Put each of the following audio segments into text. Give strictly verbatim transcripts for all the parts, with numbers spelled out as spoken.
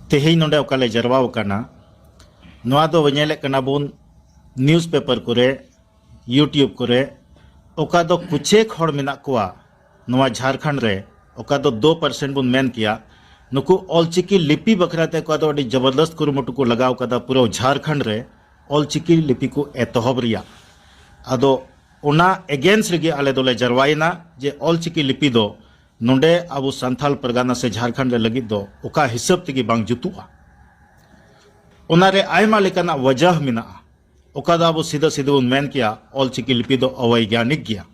ᱛᱮᱦᱮᱧ ᱱᱚᱰᱮ ᱚᱠᱟ ᱞᱮ ᱡᱟᱨᱣᱟ ᱟᱠᱟᱱᱟ, ᱱᱚᱣᱟ ᱫᱚ ᱧᱮᱞᱮᱫ ᱠᱟᱱᱟ ᱵᱚᱱ ᱱᱤᱭᱩᱡᱽ ᱯᱮᱯᱟᱨ ᱠᱚᱨᱮ, YouTube ᱠᱚᱨᱮ, ᱚᱠᱟ ᱫᱚ ᱠᱩᱪᱮᱠ ᱦᱚᱲ ᱢᱮᱱᱟᱜ ᱠᱚᱣᱟ ᱱᱚᱣᱟ ᱡᱷᱟᱲᱠᱷᱚᱸᱰ ᱨᱮ, ᱚᱠᱟ ᱫᱚ ᱫᱩ ᱯᱟᱨᱥᱮᱱᱴ ᱵᱚᱱ ᱢᱮᱱ ᱠᱮᱭᱟ, ᱱᱩᱠᱩ ᱚᱞᱪᱤᱠᱤ ᱞᱤᱯᱤ ᱵᱟᱠᱷᱨᱟ ᱛᱮ ᱚᱠᱟ ᱫᱚ ᱟᱹᱰᱤ ᱡᱚᱵᱚᱨᱫᱚᱥᱛ ᱠᱩᱨᱩᱢᱩᱴᱩ ᱠᱚ ᱞᱟᱜᱟᱣ ᱠᱟᱫᱟ ᱯᱩᱨᱟᱹ ᱡᱷᱟᱲᱠᱷᱚᱸᱰ ᱨᱮ ᱚᱞᱪᱤᱠᱤ ᱞᱤᱯᱤ ᱠᱚ ᱮᱛᱚᱦᱚᱵ ᱨᱮᱭᱟᱜ᱾ ᱟᱫᱚ ᱚᱱᱟ against ᱨᱮᱜᱮ ᱟᱞᱮ ᱫᱚᱞᱮ ᱡᱟᱨᱣᱟᱭᱮᱱᱟ ᱡᱮ ᱚᱞᱪᱤᱠᱤ ᱞᱤᱯᱤ ᱫᱚ ᱱᱚᱰᱮ ᱟᱵᱚ ᱥᱟᱱᱛᱟᱞ ᱯᱟᱨᱜᱟᱱᱟ ᱥᱮ ᱡᱷᱟᱲᱠᱷᱚᱸᱰ ᱨᱮ ᱞᱟᱹᱜᱤᱫ ᱫᱚ ᱚᱠᱟ ᱦᱤᱥᱟᱹᱵ ᱛᱮᱜᱮ ᱵᱟᱝ ᱡᱩᱛᱩᱜᱼᱟ᱾ ᱚᱱᱟᱨᱮ ᱟᱭᱢᱟ ᱞᱮᱠᱟᱱᱟᱜ ᱣᱟᱡᱟᱦ ᱢᱮᱱᱟᱜᱼᱟ, ᱚᱠᱟ ᱫᱚ ᱟᱵᱚ ᱥᱤᱫᱷᱟᱹ ᱥᱤᱫᱷᱟᱹ ᱵᱚᱱ ᱢᱮᱱ ᱠᱮᱭᱟ ᱚᱞᱪᱤᱠᱤ ᱞᱤᱯᱤ ᱫᱚ ᱚᱵᱳᱭᱜᱟᱱᱤᱠ ᱜᱮᱭᱟ᱾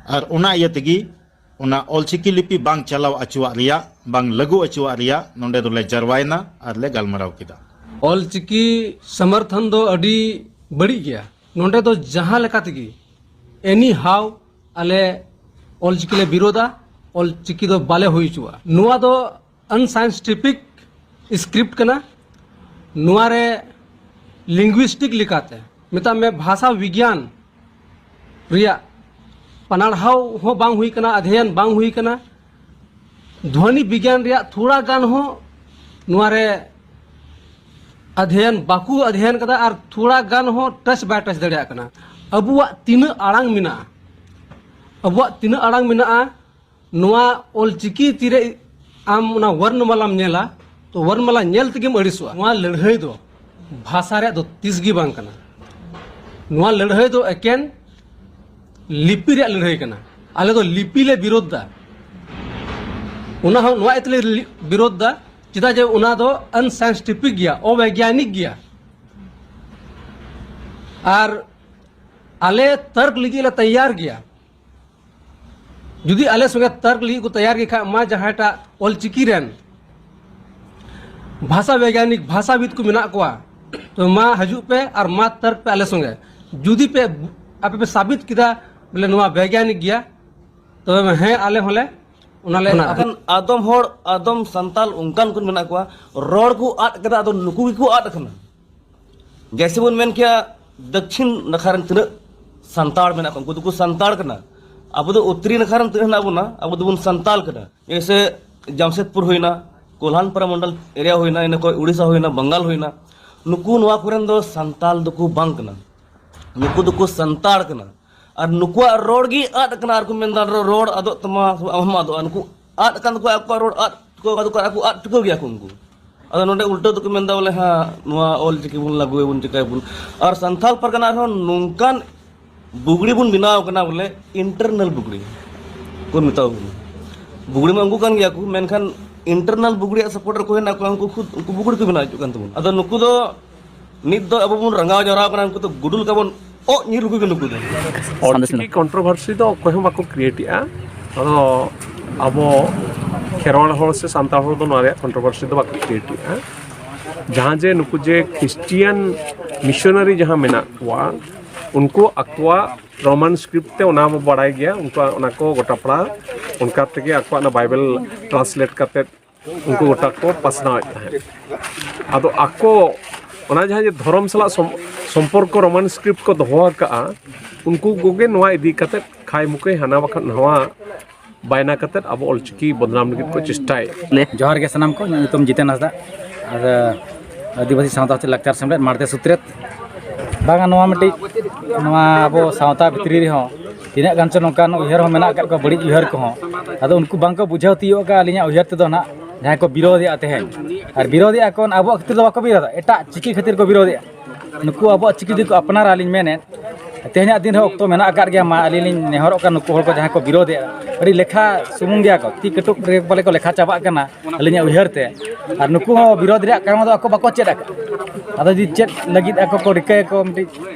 ᱟᱨ ᱚᱱᱟ ᱤᱭᱟᱹ ᱛᱮᱜᱮ ᱚᱱᱟ ᱚᱞᱪᱤᱠᱤ ᱞᱤᱯᱤ ᱵᱟᱝ ᱪᱟᱞᱟᱣ ᱚᱪᱚᱣᱟᱜ ᱨᱮᱭᱟᱜ, ᱵᱟᱝ ᱞᱟᱹᱜᱩ ᱚᱪᱚᱣᱟᱜ ᱨᱮᱭᱟᱜ ᱱᱚᱰᱮ ᱫᱚᱞᱮ ᱡᱟᱨᱣᱟᱭᱮᱱᱟ ᱟᱨ ᱞᱮ ᱜᱟᱞᱢᱟᱨᱟᱣ ᱠᱮᱫᱟ᱾ ᱚᱞᱪᱤᱠᱤ ᱥᱚᱢᱚᱨᱛᱷᱚᱱ ᱫᱚ ᱟᱹᱰᱤ ᱵᱟᱹᱲᱤᱡ ᱜᱮᱭᱟ᱾ ᱱᱚᱰᱮ ᱫᱚ ᱡᱟᱦᱟᱸ ᱞᱮᱠᱟ ᱛᱮᱜᱮ, ᱮᱱᱤ ᱦᱟᱣ, ᱟᱞᱮ ᱚᱞᱪᱤᱠᱤ ᱞᱮ ᱵᱤᱨᱳᱫᱟ, ᱚᱞᱪᱤᱠᱤ ᱫᱚ ᱵᱟᱞᱮ ᱦᱩᱭ ᱦᱚᱪᱚᱣᱟᱜᱼᱟ᱾ ᱱᱚᱣᱟ ᱫᱚ ᱟᱱᱥᱟᱭᱮᱱᱴᱤᱯᱷᱤᱠ ᱥᱠᱨᱤᱯᱴ ᱠᱟᱱᱟ᱾ ᱱᱚᱣᱟ ᱨᱮ ᱞᱤᱝᱜᱩᱭᱤᱥᱴᱤᱠ ᱞᱮᱠᱟᱛᱮ, ᱢᱮᱛᱟᱜ ᱢᱮ, ᱵᱷᱟᱥᱟ ᱵᱤᱜᱽᱭᱟᱱ ᱨᱮᱭᱟᱜ ᱯᱟᱱᱟᱲᱦᱟᱣ ᱦᱚᱸ ᱵᱟᱝ ᱦᱩᱭ ᱠᱟᱱᱟ, ᱚᱫᱷᱭᱚᱭᱚᱱ ᱵᱟᱝ ᱦᱩᱭ ᱠᱟᱱᱟ᱾ ᱫᱷᱣᱚᱱᱤ ᱵᱤᱜᱽᱭᱟᱱ ᱨᱮᱭᱟᱜ ᱛᱷᱚᱲᱟ ᱜᱟᱱ ᱦᱚᱸ ᱱᱚᱣᱟ ᱨᱮ ᱚᱫᱷᱭᱚᱭᱚᱱ ᱵᱟᱠᱚ ᱚᱫᱷᱭᱚᱭᱚᱱ ᱠᱟᱫᱟ, ᱟᱨ ᱛᱷᱚᱲᱟ ᱜᱟᱱ ᱦᱚᱸ ᱴᱟᱪ ᱵᱟᱭ ᱴᱟᱪ ᱫᱟᱲᱮᱭᱟᱜ ᱠᱟᱱᱟ᱾ ᱟᱵᱚᱣᱟᱜ ᱛᱤᱱᱟᱹᱜ ᱟᱲᱟᱝ ᱢᱮᱱᱟᱜᱼᱟ, ᱟᱵᱚᱣᱟᱜ ᱛᱤᱱᱟᱹᱜ ᱟᱲᱟᱝ ᱢᱮᱱᱟᱜᱼᱟ, ᱱᱚᱣᱟ ᱚᱞᱪᱤᱠᱤ ᱛᱤᱨᱮ ᱟᱢ ᱚᱱᱟ ᱣᱚᱨᱱᱚᱢᱟᱞᱟᱢ ᱧᱮᱞᱟ, ᱛᱚ ᱣᱚᱨᱱᱚᱢᱟᱞᱟ ᱧᱮᱞ ᱛᱮᱜᱮᱢ ᱟᱹᱲᱤᱥᱚᱜᱼᱟ᱾ ᱱᱚᱣᱟ ᱞᱟᱹᱲᱦᱟᱹᱭ ᱫᱚ ᱵᱷᱟᱥᱟ ᱨᱮᱭᱟᱜ ᱫᱚ ᱛᱤᱥ ᱜᱮ ᱵᱟᱝ ᱠᱟᱱᱟ᱾ ᱱᱚᱣᱟ ᱞᱟᱹᱲᱦᱟᱹᱭ ᱫᱚ ᱮᱠᱮᱱ ᱞᱤᱯᱤ ᱨᱮᱭᱟᱜ ᱞᱟᱹᱲᱦᱟᱹᱭ ᱠᱟᱱᱟ᱾ ᱟᱞᱮ ᱫᱚ ᱞᱤᱯᱤ ᱞᱮ ᱵᱤᱨᱳᱫᱷ ᱫᱟ᱾ ᱚᱱᱟ ᱦᱚᱸ ᱱᱚᱣᱟ ᱤᱭᱟᱹᱛᱮ ᱞᱮ ᱞᱤ-, ᱵᱤᱨᱳᱫᱷ ᱫᱟ, ᱪᱮᱫᱟᱜ ᱡᱮ ᱚᱱᱟ ᱫᱚ ᱟᱱᱥᱟᱭᱮᱱᱴᱤᱯᱷᱤᱠ ᱜᱮᱭᱟ, ᱚᱵᱳᱭᱜᱟᱱᱤᱠ ᱜᱮᱭᱟ᱾ ᱟᱨ ᱟᱞᱮ ᱛᱟᱨᱠ ᱞᱟᱹᱜᱤᱫ ᱞᱮ ᱛᱮᱭᱟᱨ ᱜᱮᱭᱟ᱾ ᱡᱩᱫᱤ ᱟᱞᱮ ᱥᱚᱸᱜᱮ ᱛᱟᱨᱠ ᱞᱟᱹᱜᱤᱫ ᱠᱚ ᱛᱮᱭᱟᱨ ᱜᱮ ᱠᱷᱟᱡ, ᱢᱟ ᱡᱟᱦᱟᱸᱭᱴᱟᱜ ᱚᱞᱪᱤᱠᱤ ᱨᱮᱱ ᱵᱷᱟᱥᱟ ᱵᱮᱜᱽᱭᱟᱱᱤᱠ, ᱵᱷᱟᱥᱟᱵᱤᱫ ᱠᱚ ᱢᱮᱱᱟᱜ ᱠᱚᱣᱟ, ᱛᱚ ᱢᱟ ᱦᱤᱡᱩᱜ ᱯᱮ ᱟᱨ ᱢᱟ ᱛᱟᱨᱠ ᱯᱮ ᱟᱞᱮ ᱥᱚᱸᱜᱮ᱾ ᱡᱩᱫᱤ ᱯᱮ, ᱟᱯᱮ ᱯᱮ ᱥᱟᱵᱤᱛ ᱠᱮᱫᱟ ᱵᱚᱞᱮ ᱱᱚᱣᱟ ᱵᱮᱜᱽᱭᱟᱱᱤᱠ ᱜᱮᱭᱟ, ᱛᱚᱵᱮ ᱦᱮᱸ, ᱟᱞᱮ ᱦᱚᱸᱞᱮ ᱚᱱᱟᱞᱮ ᱚᱱᱟ ᱟᱫᱚ ᱟᱫᱚᱢ ᱦᱚᱲ, ᱟᱫᱚᱢ ᱥᱟᱱᱛᱟᱞ ᱚᱱᱠᱟᱱ ᱠᱚ ᱢᱮᱱᱟᱜ ᱠᱚᱣᱟ, ᱨᱚᱲ ᱠᱚ ᱟᱫ ᱠᱮᱫᱟ, ᱟᱫᱚ ᱱᱩᱠᱩ ᱜᱮᱠᱚ ᱟᱫ ᱟᱠᱟᱱᱟ᱾ ᱡᱮᱭᱥᱮ ᱵᱚᱱ ᱢᱮᱱ ᱠᱮᱭᱟ, ᱫᱚᱠᱠᱷᱤᱱ ᱱᱟᱠᱷᱟ ᱨᱮᱱ ᱛᱤᱱᱟᱹᱜ ᱥᱟᱱᱛᱟᱲ ᱢᱮᱱᱟᱜ ᱠᱚᱣᱟ, ᱩᱱᱠᱩ ᱫᱚᱠᱚ ᱥᱟᱱᱛᱟᱲ ᱠᱟᱱᱟ᱾ ᱟᱵᱚ ᱫᱚ ᱩᱛᱛᱚᱨᱤ ᱱᱟᱠᱷᱟ ᱨᱮᱱ ᱛᱤᱱᱟᱹᱜ ᱦᱮᱱᱟᱜ ᱵᱚᱱᱟ, ᱟᱵᱚ ᱫᱚᱵᱚᱱ ᱥᱟᱱᱛᱟᱲ ᱠᱟᱱᱟ᱾ ᱡᱮᱭᱥᱮ ᱡᱟᱢᱥᱮᱫᱽᱯᱩᱨ ᱦᱩᱭᱱᱟ, ᱠᱚᱞᱦᱟᱱᱯᱟᱨᱟ ᱢᱚᱱᱰᱚᱞ ᱮᱨᱤᱭᱟ ᱦᱩᱭᱱᱟ, ᱤᱱᱟᱹ ᱠᱷᱚᱱ ᱩᱲᱤᱥᱥᱟ ᱦᱩᱭᱱᱟ, ᱵᱟᱝᱜᱟᱞ ᱦᱩᱭᱱᱟ, ᱱᱩᱠᱩ ᱱᱚᱣᱟ ᱠᱚᱨᱮᱱ ᱫᱚ ᱥᱟᱱᱛᱟᱞ ᱫᱚᱠᱚ ᱵᱟᱝ ᱠᱟᱱᱟ᱾ ᱱᱩᱠᱩ ᱫᱚᱠᱚ ᱥᱟᱱᱛᱟᱲ ᱠᱟᱱᱟ᱾ ᱟᱨ ᱱᱩᱠᱩᱣᱟᱜ ᱨᱚᱲ ᱜᱮ ᱟᱫ ᱠᱟᱱᱟ᱾ ᱟᱨ ᱠᱚ ᱢᱮᱱᱫᱟ, "ᱨᱚ-, ᱨᱚᱲ ᱟᱫᱚᱜ ᱛᱟᱢᱟ, ᱟᱢ ᱦᱚᱸ ᱟᱫᱚᱜᱼᱟ᱾" ᱱᱩᱠᱩ ᱟᱫ ᱠᱟᱱ ᱛᱟᱠᱚᱣᱟ ᱟᱠᱚᱣᱟᱜ ᱨᱚᱲ, ᱟᱫ ᱠᱚ, ᱟᱫ ᱠᱚ, ᱟᱠᱚ ᱟᱫ ᱴᱷᱤᱠᱟᱹᱣ ᱜᱮᱭᱟ ᱠᱚ ᱩᱱᱠᱩ᱾ ᱟᱫᱚ ᱱᱚᱰᱮ ᱩᱞᱴᱟᱹ ᱫᱚᱠᱚ ᱢᱮᱱᱫᱟ ᱵᱚᱞᱮ, "ᱦᱮᱸ, ᱱᱚᱣᱟ ᱚᱞ ᱪᱤᱠᱤ ᱵᱚᱱ ᱞᱟᱹᱜᱩᱭᱟᱵᱚᱱ, ᱪᱤᱠᱟᱹᱭᱟᱵᱚᱱ?" ᱟᱨ ᱥᱟᱱᱛᱟᱞ ᱯᱟᱨᱜᱟᱱᱟ ᱨᱮᱦᱚᱸ ᱱᱚᱝᱠᱟᱱ ᱵᱩᱜᱲᱤ ᱵᱚᱱ ᱵᱮᱱᱟᱣ ᱠᱟᱱᱟ ᱵᱚᱞᱮ, internal ᱵᱩᱜᱲᱤ ᱵᱚᱱ ᱢᱮᱛᱟᱣ ᱠᱟᱱᱟ᱾ ᱵᱩᱜᱲᱤ ᱢᱟ ᱩᱱᱠᱩ ᱠᱟᱱ ᱜᱮᱭᱟ ᱠᱚ, ᱢᱮᱱᱠᱷᱟᱱ internal ᱵᱩᱜᱲᱤ ᱨᱮᱭᱟᱜ support ᱨᱮ ᱚᱠᱚᱭ ᱦᱮᱱᱟᱜ ᱠᱚᱣᱟ, ᱩᱱᱠᱩ ᱠᱷᱩᱫ ᱩᱱᱠᱩ ᱵᱩᱜᱲᱤ ᱠᱚ ᱵᱮᱱᱟᱣ ᱦᱚᱪᱚᱜ ᱠᱟᱱ ᱛᱟᱵᱚᱱᱟ᱾ ᱟᱫᱚ ᱱᱩᱠᱩ ᱫᱚ ᱱᱤᱛ ᱫᱚ ᱟᱵᱚ ᱵᱚᱱ ᱨᱟᱸᱜᱟᱣ ᱡᱟᱣᱨᱟ ᱠᱟᱱᱟ, ᱩᱱᱠᱩ ᱫᱚ ᱜᱩᱰᱩ ᱞᱮᱠᱟ ᱵᱚᱱ ᱚᱜ ᱧᱤᱨ ᱞᱩᱠᱩ ᱜᱮ ᱱᱩᱠᱩ ᱫᱚ᱾ ᱥᱟᱸᱫᱮᱥ ᱚᱞᱪᱤᱠᱤ ᱢᱮᱱᱟᱜᱼᱟ᱾ Controversy ᱫᱚ ᱚᱠᱚᱭ ᱦᱚᱸ ᱵᱟᱠᱚ create ᱮᱜᱼᱟ᱾ ᱟᱫᱚ ᱟᱵᱚ ᱠᱷᱮᱨᱣᱟᱲ ᱦᱚᱲ ᱥᱮ ᱥᱟᱱᱛᱟᱲ ᱦᱚᱲ ᱫᱚ ᱱᱚᱣᱟ ᱨᱮᱭᱟᱜ controversy ᱫᱚ ᱵᱟᱠᱚ create ᱮᱜᱼᱟ᱾ ᱡᱟᱦᱟᱸ ᱡᱮ ᱱᱩᱠᱩ ᱡᱮ Christian missionary ᱡᱟᱦᱟᱸ ᱢᱮᱱᱟᱜ ᱠᱚᱣᱟ, ᱩᱱᱠᱩ ᱟᱠᱚᱣᱟᱜ Roman script ᱛᱮ ᱚᱱᱟ ᱵᱚ ᱵᱟᱲᱟᱭ ᱜᱮᱭᱟ, ᱩᱱᱠᱩᱣᱟᱜ ᱚᱱᱟ ᱠᱚ ᱜᱚᱴᱟ ᱯᱟᱲᱟ ᱚᱱᱠᱟ ᱛᱮᱜᱮ ᱟᱠᱚᱣᱟᱜ ᱚᱱᱟ Bible translate ᱠᱟᱛᱮᱫ ᱩᱱᱠᱩ ᱜᱚᱴᱟ ᱠᱚ ᱯᱟᱥᱱᱟᱣᱮᱫ ᱛᱟᱦᱮᱸᱫ᱾ ᱟᱫᱚ ᱟᱠᱚ ᱚᱱᱟ ᱡᱟᱦᱟᱸ ᱡᱮ ᱫᱷᱚᱨᱚᱢ ᱥᱟᱞᱟᱜ ᱥᱚᱢ-, ᱥᱚᱢᱯᱚᱨᱠᱚ Roman script ᱠᱚ ᱫᱚᱦᱚ ᱟᱠᱟᱫᱼᱟ, ᱩᱱᱠᱩ ᱠᱚᱜᱮ ᱱᱚᱣᱟ ᱤᱫᱤ ᱠᱟᱛᱮᱫ ᱠᱷᱟᱭ ᱢᱩᱠᱟᱹᱭ ᱦᱟᱱᱟ ᱵᱟᱠᱷᱟᱱ ᱱᱟᱣᱟ ᱵᱟᱭᱱᱟ ᱠᱟᱛᱮᱫ ᱟᱵᱚ ᱚᱞᱪᱤᱠᱤ ᱵᱚᱫᱱᱟᱢ ᱞᱟᱹᱜᱤᱫ ᱠᱚ ᱪᱮᱥᱴᱟᱭᱮᱫ᱾ ᱡᱚᱦᱟᱨ ᱜᱮ ᱥᱟᱱᱟᱢ ᱠᱚ, ᱤᱧᱟᱹᱜ ᱧᱩᱛᱩᱢ ᱡᱤᱛᱮᱱ ᱦᱟᱸᱥᱫᱟ, ᱟᱨ ᱟᱹᱫᱤᱵᱟᱹᱥᱤ ᱥᱟᱶᱛᱟ ᱦᱚᱛᱮ ᱞᱟᱠᱪᱟᱨ ᱥᱮᱢᱞᱮᱫ ᱢᱟᱲᱛᱮ ᱥᱩᱛᱨᱮᱛ᱾ ᱵᱟᱝᱟ, ᱱᱚᱣᱟ ᱢᱤᱫᱴᱤᱡ, ᱱᱚᱣᱟ ᱟᱵᱚ ᱥᱟᱶᱛᱟ ᱵᱷᱤᱛᱨᱤ ᱨᱮᱦᱚᱸ ᱛᱤᱱᱟᱹᱜ ᱜᱟᱱ ᱪᱚ ᱱᱚᱝᱠᱟᱱ ᱩᱭᱦᱟᱹᱨ ᱦᱚᱸ ᱢᱮᱱᱟᱜ ᱟᱠᱟᱫ ᱠᱚᱣᱟ, ᱵᱟᱹᱲᱤᱡ ᱩᱭᱦᱟᱹᱨ ᱠᱚᱦᱚᱸ᱾ ᱟᱫᱚ ᱩᱱᱠᱩ ᱵᱟᱝᱠᱚ ᱵᱩᱡᱷᱟᱹᱣ ᱛᱤᱭᱳᱜ ᱟᱠᱟᱫᱼᱟ ᱟᱹᱞᱤᱧᱟᱜ ᱩᱭᱦᱟᱹᱨ ᱛᱮᱫᱚ ᱱᱟᱦᱟᱜ, ᱡᱟᱦᱟᱸᱭ ᱠᱚ ᱵᱤᱨᱳᱫᱷᱮᱜᱼᱟ ᱛᱮᱦᱮᱧ, ᱟᱨ ᱵᱤᱨᱳᱫᱷᱮᱜᱼᱟ ᱠᱚ ᱟᱵᱚᱣᱟᱜ ᱠᱷᱟᱹᱛᱤᱨ ᱫᱚ ᱵᱟᱠᱚ ᱵᱤᱨᱳᱫᱷᱟ, ᱮᱴᱟᱜ ᱪᱤᱠᱤ ᱠᱷᱟᱹᱛᱤᱨ ᱠᱚ ᱵᱤᱨᱳᱫᱷᱮᱜᱼᱟ᱾ ᱱᱩᱠᱩ ᱟᱵᱚᱣᱟᱜ ᱪᱤᱠᱤ ᱡᱩᱫᱤ ᱠᱚ ᱟᱯᱱᱟᱨᱟ, ᱟᱹᱞᱤᱧ ᱢᱮᱱᱮᱫ, ᱛᱮᱦᱮᱧᱟᱜ ᱫᱤᱱ ᱨᱮᱦᱚᱸ ᱚᱠᱛᱚ ᱢᱮᱱᱟᱜ ᱟᱠᱟᱫ ᱜᱮᱭᱟ᱾ ᱢᱟ ᱟᱹᱞᱤᱧ ᱞᱤᱧ ᱱᱮᱦᱚᱨᱚᱜ ᱠᱟᱱᱟ, ᱱᱩᱠᱩ ᱦᱚᱲ ᱠᱚ ᱡᱟᱦᱟᱸᱭ ᱠᱚ ᱵᱤᱨᱳᱫᱷᱮᱜᱼᱟ, ᱟᱹᱰᱤ ᱞᱮᱠᱷᱟ ᱥᱩᱢᱩᱝ ᱜᱮᱭᱟ ᱠᱚ, ᱛᱤ ᱠᱟᱹᱴᱩᱵ ᱨᱮ ᱯᱟᱞᱮ ᱠᱚ ᱞᱮᱠᱷᱟ ᱪᱟᱵᱟᱜ ᱠᱟᱱᱟ ᱟᱹᱞᱤᱧᱟᱜ ᱩᱭᱦᱟᱹᱨ ᱛᱮ᱾ ᱟᱨ ᱱᱩᱠᱩ ᱦᱚᱸ ᱵᱤᱨᱳᱫᱷ ᱨᱮᱭᱟᱜ ᱠᱟᱨᱚᱱ ᱫᱚ ᱟᱠᱚ ᱵᱟᱠᱚ ᱪᱮᱫ ᱟᱠᱟᱫ᱾ ᱟᱫᱚ ᱡᱩᱫᱤ ᱪᱮᱫ ᱞᱟᱹᱜᱤᱫ ᱟᱠᱚ ᱠᱚ ᱨᱤᱠᱟᱹᱭᱟᱠᱚ, ᱢᱤᱫᱴᱤᱡ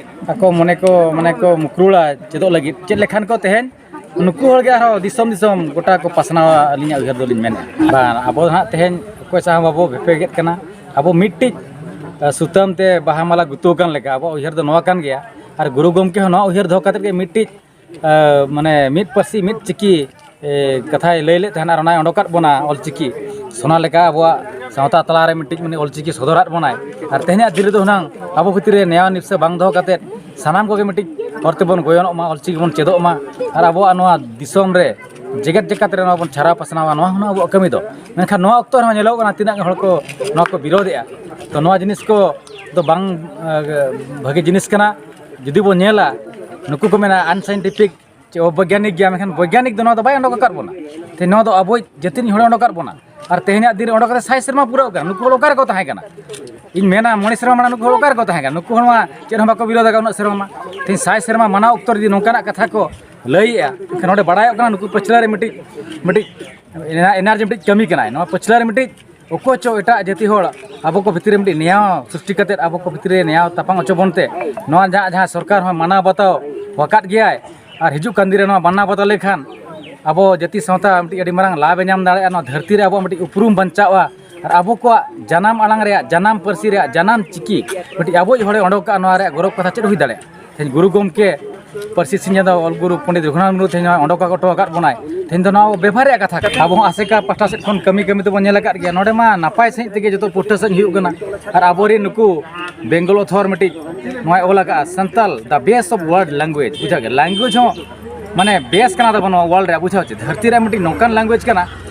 ᱟᱠᱚ ᱢᱚᱱᱮ ᱠᱚ, ᱢᱟᱱᱮ ᱠᱚ ᱢᱩᱠᱨᱩᱲᱟ ᱪᱮᱫᱚᱜ ᱞᱟᱹᱜᱤᱫ, ᱪᱮᱫ ᱞᱮᱠᱷᱟᱱ ᱠᱚ ᱛᱮᱦᱮᱧ ᱱᱩᱠᱩ ᱦᱚᱲ ᱜᱮ ᱟᱨᱦᱚᱸ ᱫᱤᱥᱚᱢ ᱫᱤᱥᱚᱢ ᱜᱚᱴᱟ ᱠᱚ ᱯᱟᱥᱱᱟᱣᱟ, ᱟᱹᱞᱤᱧᱟᱜ ᱩᱭᱦᱟᱹᱨ ᱫᱚᱞᱤᱧ ᱢᱮᱱᱟ᱾ ᱵᱟᱝ, ᱟᱵᱚ ᱫᱚ ᱦᱟᱸᱜ ᱛᱮᱦᱮᱧ ᱚᱠᱚᱭ ᱥᱟᱶ ᱦᱚᱸ ᱵᱟᱵᱚ ᱵᱷᱮᱯᱮᱜᱮᱫ ᱠᱟᱱᱟ᱾ ᱟᱵᱚ ᱢᱤᱫᱴᱤᱡ, ᱟ, ᱥᱩᱛᱟᱹᱢ ᱛᱮ ᱵᱟᱦᱟ ᱢᱟᱞᱟ ᱜᱩᱛᱩ ᱟᱠᱟᱱ ᱞᱮᱠᱟ ᱟᱵᱚᱣᱟᱜ ᱩᱭᱦᱟᱹᱨ ᱫᱚ ᱱᱚᱣᱟ ᱠᱟᱱ ᱜᱮᱭᱟ᱾ ᱟᱨ ᱜᱩᱨᱩ ᱜᱚᱢᱠᱮ ᱦᱚᱸ ᱱᱚᱣᱟ ᱩᱭᱦᱟᱹᱨ ᱫᱚᱦᱚ ᱠᱟᱛᱮᱫ ᱜᱮ ᱢᱤᱫᱴᱤᱡ, ᱟ, ᱢᱟᱱᱮ ᱢᱤᱫ ᱯᱟᱹᱨᱥᱤ ᱢᱤᱫ ᱪᱤᱠᱤ, ᱮ, ᱠᱟᱛᱷᱟᱭ ᱞᱟᱹᱭ ᱞᱮᱫ ᱛᱟᱦᱮᱱᱟ ᱟᱨ ᱚᱱᱟᱭ ᱚᱰᱚᱠᱟᱫ ᱵᱚᱱᱟ ᱚᱞᱪᱤᱠᱤ ᱥᱚᱱᱟ ᱞᱮᱠᱟ ᱟᱵᱚᱣᱟᱜ ᱥᱟᱶᱛᱟ ᱛᱟᱞᱟᱨᱮ ᱢᱤᱫᱴᱤᱡ ᱢᱟᱱᱮ ᱚᱞᱪᱤᱠᱤ ᱥᱚᱫᱚᱨᱟᱫ ᱵᱚᱱᱟᱭ᱾ ᱟᱨ ᱛᱮᱦᱮᱧᱟᱜ ᱫᱤᱱ ᱨᱮᱫᱚ ᱦᱩᱱᱟᱹᱝ ᱟᱵᱚ ᱵᱷᱤᱛᱨᱤ ᱨᱮ ᱱᱮᱭᱟᱣ ᱱᱤᱯᱥᱟᱹ ᱵᱟᱝ ᱫᱚᱦᱚ ᱠᱟᱛᱮᱫ ᱥᱟᱱᱟᱢ ᱠᱚᱜᱮ ᱢᱤᱫᱴᱤᱡ ᱦᱚᱨ ᱛᱮᱵᱚᱱ ᱜᱚᱭᱚᱱᱚᱜ ᱢᱟ, ᱚᱞᱪᱤᱠᱤ ᱵᱚᱱ ᱪᱮᱫᱚᱜ ᱢᱟ᱾ ᱟᱨ ᱟᱵᱚᱣᱟᱜ ᱱᱚᱣᱟ ᱫᱤᱥᱚᱢ ᱨᱮ ᱡᱮᱜᱮᱛ ᱡᱟᱠᱟᱛ ᱨᱮ ᱱᱚᱣᱟ ᱵᱚᱱ ᱪᱷᱟᱨᱟᱣ ᱯᱟᱥᱱᱟᱣᱟ, ᱱᱚᱣᱟ ᱦᱚᱸ ᱟᱵᱚᱣᱟᱜ ᱠᱟᱹᱢᱤ ᱫᱚ᱾ ᱢᱮᱱᱠᱷᱟᱱ ᱱᱚᱣᱟ ᱚᱠᱛᱚ ᱨᱮᱦᱚᱸ ᱧᱮᱞᱚᱜ ᱠᱟᱱᱟ ᱛᱤᱱᱟᱹᱜ ᱦᱚᱲ ᱠᱚ ᱱᱚᱣᱟ ᱠᱚ ᱵᱤᱨᱳᱫᱮᱜᱼᱟ᱾ ᱛᱚ ᱱᱚᱣᱟ ᱡᱤᱱᱤᱥ ᱠᱚ ᱫᱚ ᱵᱟᱝ ᱵᱷᱟᱹᱜᱤ ᱡᱤᱱᱤᱥ ᱠᱟᱱᱟ᱾ ᱡᱩᱫᱤ ᱵᱚᱱ ᱧᱮᱞᱟ, ᱱᱩᱠᱩ ᱠᱚ ᱢᱮᱱᱟ ᱟᱱᱥᱟᱭᱮᱱᱴᱤᱯᱷᱤᱠ ᱪᱮ ᱚᱵᱳᱭᱜᱽᱜᱟᱱᱤᱠ ᱜᱮᱭᱟ, ᱢᱮᱱᱠᱷᱟᱱ ᱵᱳᱭᱜᱽᱜᱟᱱᱤᱠ ᱫᱚ ᱱᱚᱣᱟ ᱫᱚ ᱵᱟᱭ ᱚᱰᱚᱠ ᱟᱠᱟᱫ ᱵᱚᱱᱟ᱾ ᱛᱮᱦᱮᱧ ᱱᱚᱣᱟ ᱫᱚ ᱟᱵᱚ ᱡᱟᱹᱛᱤ ᱨᱤᱱ ᱦᱚᱲᱮ ᱚᱰᱚᱠ ᱟᱠᱟᱫ ᱵᱚᱱᱟ᱾ ᱟᱨ ᱛᱮᱦᱮᱧᱟᱜ ᱫᱤᱱ ᱨᱮ ᱚᱰᱚᱠ ᱠᱟᱛᱮ ᱥᱟᱭ ᱥᱮᱨᱢᱟ ᱯᱩᱨᱟᱹᱣ ᱠᱟᱱᱟ, ᱱᱩᱠᱩ ᱦᱚᱲ ᱚᱠᱟ ᱨᱮᱠᱚ ᱛᱟᱦᱮᱸ ᱠᱟᱱᱟ? ᱤᱧ ᱢᱮᱱᱟ ᱢᱚᱬᱮ ᱥᱮᱨᱢᱟ ᱢᱟᱲᱟᱝ ᱱᱩᱠᱩ ᱦᱚᱲ ᱚᱠᱟ ᱨᱮᱠᱚ ᱛᱟᱦᱮᱸ ᱠᱟᱱᱟ? ᱱᱩᱠᱩ ᱦᱚᱲ ᱢᱟ ᱪᱮᱫ ᱦᱚᱸ ᱵᱟᱠᱚ ᱵᱤᱨᱳᱫ ᱟᱠᱟᱫ ᱩᱱᱟᱹᱜ ᱥᱮᱨᱢᱟ ᱢᱟ᱾ ᱛᱮᱦᱮᱧ ᱥᱟᱭ ᱥᱮᱨᱢᱟ ᱢᱟᱱᱟᱣ ᱚᱠᱛᱚ ᱨᱮ ᱡᱩᱫᱤ ᱱᱚᱝᱠᱟᱱᱟᱜ ᱠᱟᱛᱷᱟ ᱠᱚ ᱞᱟᱹᱭᱮᱜᱼᱟ, ᱮᱱᱠᱷᱟᱱ ᱱᱚᱰᱮ ᱵᱟᱲᱟᱭᱚᱜ ᱠᱟᱱᱟ ᱱᱩᱠᱩ ᱯᱟᱹᱪᱷᱞᱟᱹ ᱨᱮ ᱢᱤᱫᱴᱤᱡ, ᱢᱤᱫᱴᱤᱡ ᱮᱱᱟᱨᱡᱤ ᱢᱤᱫᱴᱤᱡ ᱠᱟᱹᱢᱤ ᱠᱟᱱᱟᱭ᱾ ᱱᱚᱣᱟ ᱯᱟᱹᱪᱷᱞᱟᱹ ᱨᱮ ᱢᱤᱫᱴᱤᱡ ᱚᱠᱚᱭ ᱪᱚ ᱮᱴᱟᱜ ᱡᱟᱹᱛᱤ ᱦᱚᱲ ᱟᱵᱚ ᱠᱚ ᱵᱷᱤᱛᱨᱤ ᱨᱮ ᱢᱤᱫᱴᱤᱡ ᱱᱮᱭᱟᱣ ᱥᱨᱤᱥᱴᱤ ᱠᱟᱛᱮᱫ ᱟᱵᱚ ᱠᱚ ᱵᱷᱤᱛᱨᱤ ᱨᱮ ᱱᱮᱭᱟᱣ ᱛᱟᱯᱟᱢ ᱦᱚᱪᱚ ᱵᱚᱱ ᱛᱮ, ᱱᱚᱣᱟ ᱡᱟᱦᱟᱸ, ᱡᱟᱦᱟᱸ ᱥᱚᱨᱠᱟᱨ ᱦᱚᱸ ᱢᱟᱱᱟᱣ ᱵᱟᱛᱟᱣ ᱟᱠᱟᱫ ᱜᱮᱭᱟᱭ᱾ ᱟᱨ ᱦᱤᱡᱩᱜ ᱠᱟᱱ ᱫᱤᱱ ᱨᱮ ᱱᱚᱣᱟ ᱢᱟᱱᱟᱣ ᱵᱟᱛᱟᱣ ᱞᱮᱠᱷᱟᱱ ᱟᱵᱚ ᱡᱟᱹᱛᱤ ᱥᱟᱶᱛᱟ ᱢᱤᱫᱴᱤᱡ ᱟᱹᱰᱤ ᱢᱟᱨᱟᱝ ᱞᱟᱵᱷ ᱮ ᱧᱟᱢ ᱫᱟᱲᱮᱭᱟᱜᱼᱟ᱾ ᱱᱚᱣᱟ ᱫᱷᱟᱹᱨᱛᱤ ᱨᱮ ᱟᱵᱚᱣᱟᱜ ᱢᱤᱫᱴᱤᱡ ᱩᱯᱨᱩᱢ ᱵᱟᱧᱪᱟᱜᱼᱟ᱾ ᱟᱨ ᱟᱵᱚ ᱠᱚᱣᱟᱜ ᱡᱟᱱᱟᱢ ᱟᱲᱟᱝ ᱨᱮᱭᱟᱜ, ᱡᱟᱱᱟᱢ ᱯᱟᱹᱨᱥᱤ ᱨᱮᱭᱟᱜ, ᱡᱟᱱᱟᱢ ᱪᱤᱠᱤ ᱢᱤᱫᱴᱤᱡ ᱟᱵᱚᱭᱤᱡ ᱦᱚᱲᱮ ᱚᱰᱚᱠ ᱠᱟᱜᱼᱟ, ᱱᱚᱣᱟ ᱨᱮᱭᱟᱜ ᱜᱚᱨᱚᱵᱽ ᱠᱟᱛᱷᱟ ᱪᱮᱫ ᱦᱩᱭ ᱫᱟᱲᱮᱭᱟᱜᱼᱟ? ᱛᱮᱦᱮᱧ ᱜᱩᱨᱩ ᱜᱚᱢᱠᱮ ᱯᱟᱹᱨᱥᱤ ᱥᱤᱧ ᱪᱟᱸᱫᱚ ᱚᱞ ᱜᱩᱨᱩ ᱯᱚᱱᱰᱤᱛ ᱨᱚᱜᱷᱩᱱᱟᱛᱷ ᱢᱩᱨᱢᱩ ᱛᱮᱦᱮᱧ ᱱᱚᱣᱟ ᱚᱰᱚᱠ ᱦᱚᱴᱚ ᱟᱠᱟᱫ ᱵᱚᱱᱟᱭ᱾ ᱛᱮᱦᱮᱧ ᱫᱚ ᱱᱚᱣᱟ ᱵᱮᱵᱷᱟᱨ ᱨᱮᱭᱟᱜ ᱠᱟᱛᱷᱟ ᱠᱟᱱᱟ᱾ ᱟᱵᱚ ᱦᱚᱸ ᱟᱥᱮᱠᱟ ᱯᱟᱦᱴᱟ ᱥᱮᱫ ᱠᱷᱚᱱ ᱠᱟᱹᱢᱤ ᱠᱟᱹᱢᱤ ᱛᱮᱵᱚᱱ ᱧᱮᱞ ᱟᱠᱟᱫ ᱜᱮᱭᱟ, ᱱᱚᱰᱮ ᱢᱟ ᱱᱟᱯᱟᱭ ᱥᱟᱺᱦᱤᱡ ᱛᱮᱜᱮ ᱡᱚᱛᱚ ᱯᱩᱥᱴᱟᱹ ᱥᱟᱺᱦᱤᱡ ᱦᱩᱭᱩᱜ ᱠᱟᱱᱟ᱾ ᱟᱨ ᱟᱵᱚᱨᱮᱱ ᱱᱩᱠᱩ ᱵᱮᱝᱜᱚᱞ ᱚᱛᱷᱚᱨ ᱢᱤᱫᱴᱤᱡ ᱱᱚᱣᱟᱭ ᱚᱞ ᱟᱠᱟᱫᱼᱟ, Santal the best of world language᱾ ᱵᱩᱡᱷᱟᱹᱣ ᱜᱮ, ᱞᱮᱝᱜᱩᱭᱮᱡᱽ ᱦᱚᱸ ᱢᱟᱱᱮ ᱵᱮᱥ ᱠᱟᱱᱟ ᱛᱟᱵᱚᱱ ᱱᱚᱣᱟ ᱣᱟᱨᱞᱰ ᱨᱮᱭᱟᱜ, ᱵᱩᱡᱷᱟᱹᱣ ᱪᱮ? ᱫᱷᱟᱹᱨᱛᱤ ᱨᱮ ᱢᱤᱫᱴᱤᱡ ᱱᱚᱝᱠᱟᱱ ᱞᱮᱝᱜᱩᱭᱮᱡᱽ ᱠᱟᱱᱟ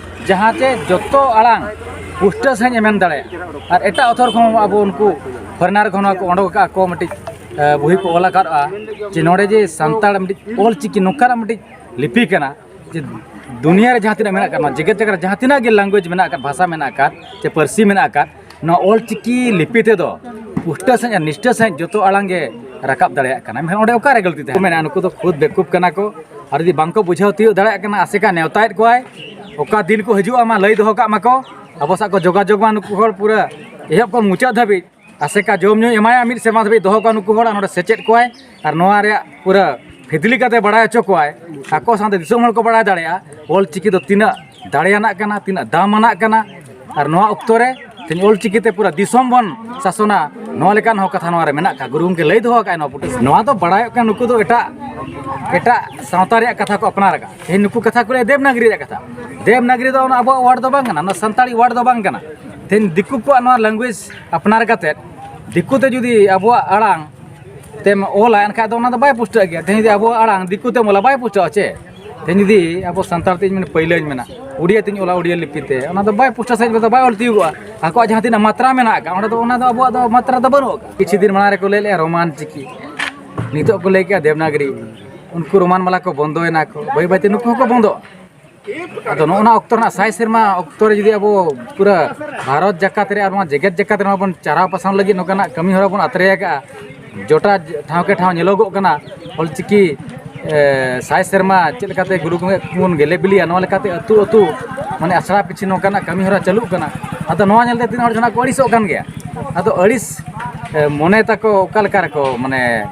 ᱡᱟᱦᱟᱸ ᱪᱮ ᱡᱚᱛᱚ ᱟᱲᱟᱝ ᱯᱩᱥᱴᱟᱹ ᱥᱟᱺᱦᱤᱡ ᱮ ᱢᱮᱱ ᱫᱟᱲᱮᱭᱟᱜᱼᱟ᱾ ᱟᱨ ᱮᱴᱟᱜ ᱚᱛᱷᱚᱨ ᱠᱚᱦᱚᱸ ᱟᱵᱚ ᱩᱱᱠᱩ ᱯᱷᱚᱨᱮᱱᱟᱨ ᱠᱷᱚᱱ ᱦᱚᱸ ᱠᱚ ᱚᱰᱚᱠ ᱟᱠᱟᱫᱼᱟ ᱠᱚ ᱢᱤᱫᱴᱤᱡ, ᱮ, ᱵᱳᱭ ᱠᱚ ᱚᱞ ᱟᱠᱟᱫᱼᱟ ᱡᱮ ᱱᱚᱰᱮ ᱡᱮ ᱥᱟᱱᱛᱟᱲ ᱢᱤᱫᱴᱤᱡ ᱚᱞ ᱪᱤᱠᱤ ᱱᱚᱝᱠᱟᱱᱟᱜ ᱢᱤᱫᱴᱤᱡ ᱞᱤᱯᱤ ᱠᱟᱱᱟ ᱡᱮ ᱫᱩᱱᱤᱭᱟᱹ ᱨᱮ ᱡᱟᱦᱟᱸ ᱛᱤᱱᱟᱹᱜ ᱢᱮᱱᱟᱜ ᱟᱠᱟᱫ, ᱱᱚᱣᱟ ᱡᱮᱜᱮᱛ ᱡᱟᱠᱟᱛ ᱨᱮ ᱡᱟᱦᱟᱸ ᱛᱤᱱᱟᱹᱜ ᱜᱮ ᱞᱮᱝᱜᱩᱭᱮᱡᱽ ᱢᱮᱱᱟᱜ ᱟᱠᱟᱫ, ᱵᱷᱟᱥᱟ ᱢᱮᱱᱟᱜ ᱟᱠᱟᱫ, ᱪᱮ ᱯᱟᱹᱨᱥᱤ ᱢᱮᱱᱟᱜ ᱟᱠᱟᱫ, ᱱᱚᱣᱟ ᱚᱞ ᱪᱤᱠᱤ ᱞᱤᱯᱤ ᱛᱮᱫᱚ ᱯᱩᱥᱴᱟᱹ ᱥᱟᱺᱦᱤᱡ ᱟᱨ ᱱᱤᱥᱴᱟᱹ ᱥᱟᱺᱦᱤᱡ ᱡᱚᱛᱚ ᱟᱲᱟᱝ ᱜᱮ ᱨᱟᱠᱟᱵ ᱫᱟᱲᱮᱭᱟᱜ ᱠᱟᱱᱟ᱾ ᱢᱮᱱᱠᱷᱟᱱ ᱚᱸᱰᱮ ᱚᱠᱟ ᱨᱮ ᱜᱟᱹᱞᱛᱤ ᱛᱟᱦᱮᱸ ᱠᱟᱱᱟ? ᱢᱮᱱᱟ ᱱᱩᱠᱩ ᱫᱚ ᱠᱷᱩᱫ ᱵᱮᱠᱩᱯ ᱠᱟᱱᱟ ᱠᱚ᱾ ᱟᱨ ᱡᱩᱫᱤ ᱵᱟᱝ ᱠᱚ ᱵᱩᱡᱷᱟᱹᱣ ᱛᱤᱭᱳᱜ ᱫᱟᱲᱮᱭᱟᱜ ᱠᱟᱱᱟ, ᱟᱥᱮᱠᱟ ᱱᱮᱣᱛᱟᱭᱮᱫ ᱠᱚᱣᱟᱭ, ᱚᱠᱟ ᱫᱤᱱ ᱠᱚ ᱦᱤᱡᱩᱜᱼᱟ ᱢᱟ ᱞᱟᱹᱭ ᱫᱚᱦᱚ ᱠᱟᱜ ᱢᱟᱠᱚ, ᱟᱵᱚ ᱥᱟᱶ ᱠᱚ ᱡᱳᱜᱟᱡᱳᱜᱽ ᱢᱟ ᱱᱩᱠᱩ ᱦᱚᱲ ᱯᱩᱨᱟᱹ ᱮᱦᱚᱵ ᱠᱷᱚᱱ ᱢᱩᱪᱟᱹᱫ ᱫᱷᱟᱹᱵᱤᱡ᱾ ᱟᱥᱮᱠᱟ ᱡᱚᱢ ᱧᱩᱭ ᱮᱢᱟᱭᱟ, ᱢᱤᱫ ᱥᱮᱨᱢᱟ ᱫᱷᱟᱹᱵᱤᱡ ᱫᱚᱦᱚ ᱠᱚᱣᱟ ᱱᱩᱠᱩ ᱦᱚᱲ, ᱟᱨ ᱱᱚᱰᱮ ᱥᱮᱪᱮᱫ ᱠᱚᱣᱟᱭ, ᱟᱨ ᱱᱚᱣᱟ ᱨᱮᱭᱟᱜ ᱯᱩᱨᱟᱹ ᱯᱷᱤᱫᱽᱞᱤ ᱠᱟᱛᱮ ᱵᱟᱲᱟᱭ ᱦᱚᱪᱚ ᱠᱚᱣᱟᱭ᱾ ᱟᱠᱚ ᱥᱟᱶᱛᱮ ᱫᱤᱥᱚᱢ ᱦᱚᱲ ᱠᱚ ᱵᱟᱲᱟᱭ ᱫᱟᱲᱮᱭᱟᱜᱼᱟ ᱚᱞ ᱪᱤᱠᱤ ᱫᱚ ᱛᱤᱱᱟᱹᱜ ᱫᱟᱲᱮᱭᱟᱱᱟᱜ ᱠᱟᱱᱟ, ᱛᱤᱱᱟᱹᱜ ᱫᱟᱢᱟᱱᱟᱜ ᱠᱟᱱᱟ᱾ ᱟᱨ ᱱᱚᱣᱟ ᱚᱠᱛᱚ ᱨᱮ ᱛᱮᱦᱮᱧ ᱚᱞ ᱪᱤᱠᱤ ᱛᱮ ᱯᱩᱨᱟᱹ ᱫᱤᱥᱚᱢ ᱵᱚᱱ ᱥᱟᱥᱚᱱᱟ, ᱱᱚᱣᱟ ᱞᱮᱠᱟᱱ ᱦᱚᱸ ᱠᱟᱛᱷᱟ ᱱᱚᱣᱟ ᱨᱮ ᱢᱮᱱᱟᱜ ᱠᱟᱜᱼᱟ᱾ ᱜᱩᱨᱩ ᱜᱚᱢᱠᱮ ᱞᱟᱹᱭ ᱫᱚᱦᱚ ᱟᱠᱟᱫ ᱱᱚᱣᱟ ᱯᱩᱛᱷᱤ᱾ ᱱᱚᱣᱟ ᱫᱚ ᱵᱟᱲᱟᱭᱚᱜ ᱠᱟᱱᱟ ᱱᱩᱠᱩ ᱫᱚ ᱮᱴᱟᱜ, ᱮᱴᱟᱜ ᱥᱟᱶᱛᱟ ᱨᱮᱭᱟᱜ ᱠᱟᱛᱷᱟ ᱠᱚ ᱟᱯᱱᱟᱨ ᱟᱠᱟᱫ᱾ ᱛᱮᱦᱮᱧ ᱱᱩᱠᱩ ᱠᱟᱛᱷᱟ ᱠᱚ ᱞᱟᱹᱭᱟ ᱫᱮᱵᱽᱱᱟᱜᱽᱨᱤ ᱨᱮᱭᱟᱜ ᱠᱟᱛᱷᱟ᱾ ᱫᱮᱵᱽᱱᱟᱜᱽᱨᱤ ᱫᱚ ᱚᱱᱟ ᱟᱵᱚᱣᱟᱜ ᱣᱟᱨᱰ ᱫᱚ ᱵᱟᱝ ᱠᱟᱱᱟ, ᱚᱱᱟ ᱥᱟᱱᱛᱟᱲᱤ ᱣᱟᱨᱰ ᱫᱚ ᱵᱟᱝ ᱠᱟᱱᱟ᱾ ᱛᱮᱦᱮᱧ ᱫᱤᱠᱩ ᱠᱚᱣᱟᱜ ᱱᱚᱣᱟ ᱞᱮᱝᱜᱩᱭᱮᱡᱽ ᱟᱯᱱᱟᱨ ᱠᱟᱛᱮᱫ ᱫᱤᱠᱩ ᱛᱮ ᱡᱩᱫᱤ ᱟᱵᱚᱣᱟᱜ ᱟᱲᱟᱝ ᱛᱮᱢ ᱚᱞᱟ, ᱮᱱᱠᱷᱟᱡ ᱫᱚ ᱚᱱᱟ ᱫᱚ ᱵᱟᱭ ᱯᱩᱥᱴᱟᱹᱜ ᱜᱮᱭᱟ᱾ ᱛᱮᱦᱮᱧ ᱡᱩᱫᱤ ᱟᱵᱚᱣᱟᱜ ᱟᱲᱟᱝ ᱫᱤᱠᱩ ᱛᱮᱢ ᱚᱞᱟ, ᱵᱟᱭ ᱯᱩᱥᱴᱟᱹᱜᱼᱟ ᱪᱮ? ᱛᱮᱦᱮᱧ ᱡᱩᱫᱤ ᱟᱵᱚ ᱥᱟᱱᱛᱟᱲ ᱛᱮ ᱤᱧ ᱢᱮᱱᱟ ᱯᱟᱹᱭᱞᱟᱹᱧ ᱢᱮᱱᱟ, ᱩᱰᱤᱭᱟ ᱛᱤᱧ ᱚᱞᱟ ᱩᱰᱤᱭᱟ ᱞᱤᱯᱤ ᱛᱮ, ᱚᱱᱟ ᱫᱚ ᱵᱟᱭ ᱯᱩᱥᱴᱟᱹ ᱥᱟᱺᱦᱤᱡ ᱫᱚ ᱵᱟᱭ ᱚᱞ ᱛᱤᱭᱳᱜᱚᱜᱼᱟ᱾ ᱟᱠᱚᱣᱟᱜ ᱡᱟᱦᱟᱸ ᱛᱤᱱᱟᱹᱜ ᱢᱟᱛᱨᱟ ᱢᱮᱱᱟᱜ ᱟᱠᱟᱫ, ᱚᱸᱰᱮ ᱫᱚ ᱚᱱᱟ ᱫᱚ ᱟᱵᱚᱣᱟᱜ ᱫᱚ ᱢᱟᱛᱨᱟ ᱫᱚ ᱵᱟᱹᱱᱩᱜ ᱟᱠᱟᱫ᱾ ᱠᱤᱪᱷᱩ ᱫᱤᱱ ᱢᱟᱲᱟᱝ ᱨᱮᱠᱚ ᱞᱟᱹᱭ ᱞᱮᱫᱼᱟ ᱨᱳᱢᱟᱱ ᱪᱤᱠᱤ, ᱱᱤᱛᱚᱜ ᱠᱚ ᱞᱟᱹᱭ ᱠᱮᱫᱼᱟ ᱫᱮᱵᱽᱱᱟᱜᱽᱨᱤ᱾ ᱩᱱᱠᱩ ᱨᱳᱢᱟᱱ ᱢᱟᱞᱟ ᱠᱚ ᱵᱚᱱᱫᱚᱭᱮᱱᱟ ᱠᱚ, ᱵᱟᱹᱭ ᱵᱟᱹᱭᱛᱮ ᱱᱩᱠᱩ ᱦᱚᱸᱠᱚ ᱵᱚᱱᱫᱚᱜᱼᱟ᱾ ᱟᱫᱚ ᱱᱚᱜᱼᱚ ᱱᱚᱣᱟ ᱚᱠᱛᱚ ᱨᱮᱱᱟᱜ ᱥᱟᱭ ᱥᱮᱨᱢᱟ ᱚᱠᱛᱚ ᱨᱮ ᱡᱩᱫᱤ ᱟᱵᱚ ᱯᱩᱨᱟᱹ ᱵᱷᱟᱨᱚᱛ ᱡᱟᱠᱟᱛ ᱨᱮ ᱟᱨ ᱱᱚᱣᱟ ᱡᱮᱜᱮᱛ ᱡᱟᱠᱟᱛ ᱨᱮ ᱱᱚᱣᱟ ᱵᱚᱱ ᱪᱟᱨᱦᱟᱣ ᱯᱟᱥᱱᱟᱣ ᱞᱟᱹᱜᱤᱫ ᱱᱚᱝᱠᱟᱱᱟᱜ ᱠᱟᱹᱢᱤ ᱦᱚᱨᱟ ᱵᱚᱱ ᱟᱛᱨᱮ ᱟᱠᱟᱫᱼᱟ, ᱡᱚᱴᱟ ᱴᱷᱟᱶ ᱠᱮ ᱴᱷᱟᱶ ᱧᱮᱞᱚᱜᱚᱜ ᱠᱟᱱᱟ ᱚᱞᱪᱤᱠᱤ, ᱮ, ᱥᱟᱭ ᱥᱮᱨᱢᱟ ᱪᱮᱫ ᱞᱮᱠᱟᱛᱮ ᱜᱩᱨᱩ ᱜᱚᱢᱠᱮ ᱠᱚᱵᱚᱱ ᱜᱮᱞᱮ ᱵᱤᱞᱤᱭᱟ, ᱱᱚᱣᱟ ᱞᱮᱠᱟᱛᱮ ᱟᱹᱛᱩ ᱟᱹᱛᱩ ᱢᱟᱱᱮ ᱟᱥᱲᱟ ᱯᱤᱪᱷᱤ ᱱᱚᱝᱠᱟᱱᱟᱜ ᱠᱟᱹᱢᱤ ᱦᱚᱨᱟ ᱪᱟᱹᱞᱩᱜ ᱠᱟᱱᱟ᱾ ᱟᱫᱚ ᱱᱚᱣᱟ ᱧᱮᱞᱛᱮ ᱛᱤᱱᱟᱹᱜ ᱦᱚᱲ ᱪᱚ ᱱᱟᱜ ᱠᱚ ᱟᱹᱲᱤᱥᱚᱜ ᱠᱟᱱ ᱜᱮᱭᱟ᱾ ᱟᱫᱚ ᱟᱹᱲᱤᱥ, ᱮ, ᱢᱚᱱᱮ ᱛᱟᱠᱚ ᱚᱠᱟ ᱞᱮᱠᱟ ᱨᱮᱠᱚ ᱢᱟᱱᱮ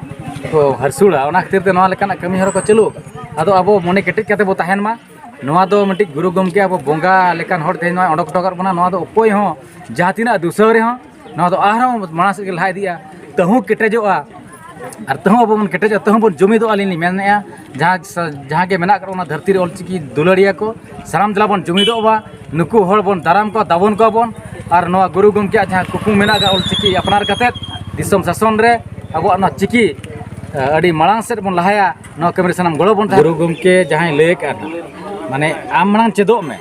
ᱠᱚ ᱦᱟᱹᱨᱥᱩᱲᱟ, ᱚᱱᱟ ᱠᱷᱟᱹᱛᱤᱨ ᱛᱮ ᱱᱚᱣᱟ ᱞᱮᱠᱟᱱᱟᱜ ᱠᱟᱹᱢᱤ ᱦᱚᱨᱟ ᱠᱚ ᱪᱟᱹᱞᱩ ᱟᱠᱟᱫᱟ᱾ ᱟᱫᱚ ᱟᱵᱚ ᱢᱚᱱᱮ ᱠᱮᱴᱮᱡ ᱠᱟᱛᱮ ᱵᱚ ᱛᱟᱦᱮᱱ ᱢᱟ᱾ ᱱᱚᱣᱟ ᱫᱚ ᱢᱤᱫᱴᱤᱡ ᱜᱩᱨᱩ ᱜᱚᱢᱠᱮ ᱟᱵᱚ ᱵᱚᱸᱜᱟ ᱞᱮᱠᱟᱱ ᱦᱚᱲ ᱛᱮᱦᱮᱧ ᱱᱚᱣᱟ ᱚᱰᱚᱠ ᱦᱚᱴᱚ ᱠᱟᱜ ᱵᱚᱱᱟ᱾ ᱱᱚᱣᱟ ᱫᱚ ᱚᱠᱚᱭ ᱦᱚᱸ ᱡᱟᱦᱟᱸ ᱛᱤᱱᱟᱹᱜ ᱫᱩᱥᱟᱹᱣ ᱨᱮᱦᱚᱸ ᱱᱚᱣᱟ ᱫᱚ ᱟᱨᱦᱚᱸ ᱢᱟᱲᱟᱝ ᱥᱮᱫ ᱜᱮ ᱞᱟᱦᱟ ᱤᱫᱤᱜᱼᱟ, ᱛᱟᱹᱦᱩ ᱠᱮᱴᱮᱡᱚᱜᱼᱟ᱾ ᱟᱨ ᱛᱟᱹᱦᱩ ᱟᱵᱚ ᱵᱚᱱ ᱠᱮᱴᱮᱡᱚᱜᱼᱟ, ᱛᱟᱹᱦᱩ ᱵᱚᱱ ᱡᱩᱢᱤᱫᱚᱜᱼᱟ᱾ ᱟᱹᱞᱤᱧ ᱞᱤᱧ ᱢᱮᱱᱮᱫᱼᱟ, ᱡᱟᱦᱟᱸ ᱥᱟ-, ᱡᱟᱦᱟᱸ ᱜᱮ ᱢᱮᱱᱟᱜ ᱠᱟᱫ ᱚᱱᱟ ᱫᱷᱟᱹᱨᱛᱤ ᱨᱮ ᱚᱞᱪᱤᱠᱤ ᱫᱩᱞᱟᱹᱲᱤᱭᱟᱹ ᱠᱚ, ᱥᱟᱱᱟᱢ ᱫᱮᱞᱟ ᱵᱚᱱ ᱡᱩᱢᱤᱫᱚᱜ ᱢᱟ, ᱱᱩᱠᱩ ᱦᱚᱲ ᱵᱚᱱ ᱫᱟᱨᱟᱢ ᱠᱚᱣᱟ, ᱫᱟᱵᱚᱱ ᱠᱚᱣᱟ ᱵᱚᱱ᱾ ᱟᱨ ᱱᱚᱣᱟ ᱜᱩᱨᱩ ᱜᱚᱢᱠᱮᱭᱟᱜ ᱡᱟᱦᱟᱸ ᱠᱩᱠᱢᱩ ᱢᱮᱱᱟᱜ ᱟᱠᱟᱫ ᱚᱞᱪᱤᱠᱤ ᱟᱯᱱᱟᱨ ᱠᱟᱛᱮᱫ ᱫᱤᱥᱚᱢ ᱥᱟᱥᱚᱱ ᱨᱮ ᱟᱵᱚᱣᱟᱜ ᱱᱚᱣᱟ ᱪᱤᱠᱤ, ᱮ, ᱟᱹᱰᱤ ᱢᱟᱲᱟᱝ ᱥᱮᱫ ᱵᱚᱱ ᱞᱟᱦᱟᱭᱟ, ᱱᱚᱣᱟ ᱠᱟᱹᱢᱤ ᱨᱮ ᱥᱟᱱᱟᱢ ᱜᱚᱲᱚ ᱵᱚᱱ ᱛᱟᱦᱮᱱᱟ᱾ ᱜᱩᱨᱩ ᱜᱚᱢᱠᱮ ᱡᱟᱦᱟᱸᱭ ᱞᱟᱹᱭ ᱟᱠᱟᱫ, ᱢᱟᱱᱮ ᱟᱢ ᱢᱟᱲᱟᱝ ᱪᱮᱫᱚᱜ ᱢᱮ,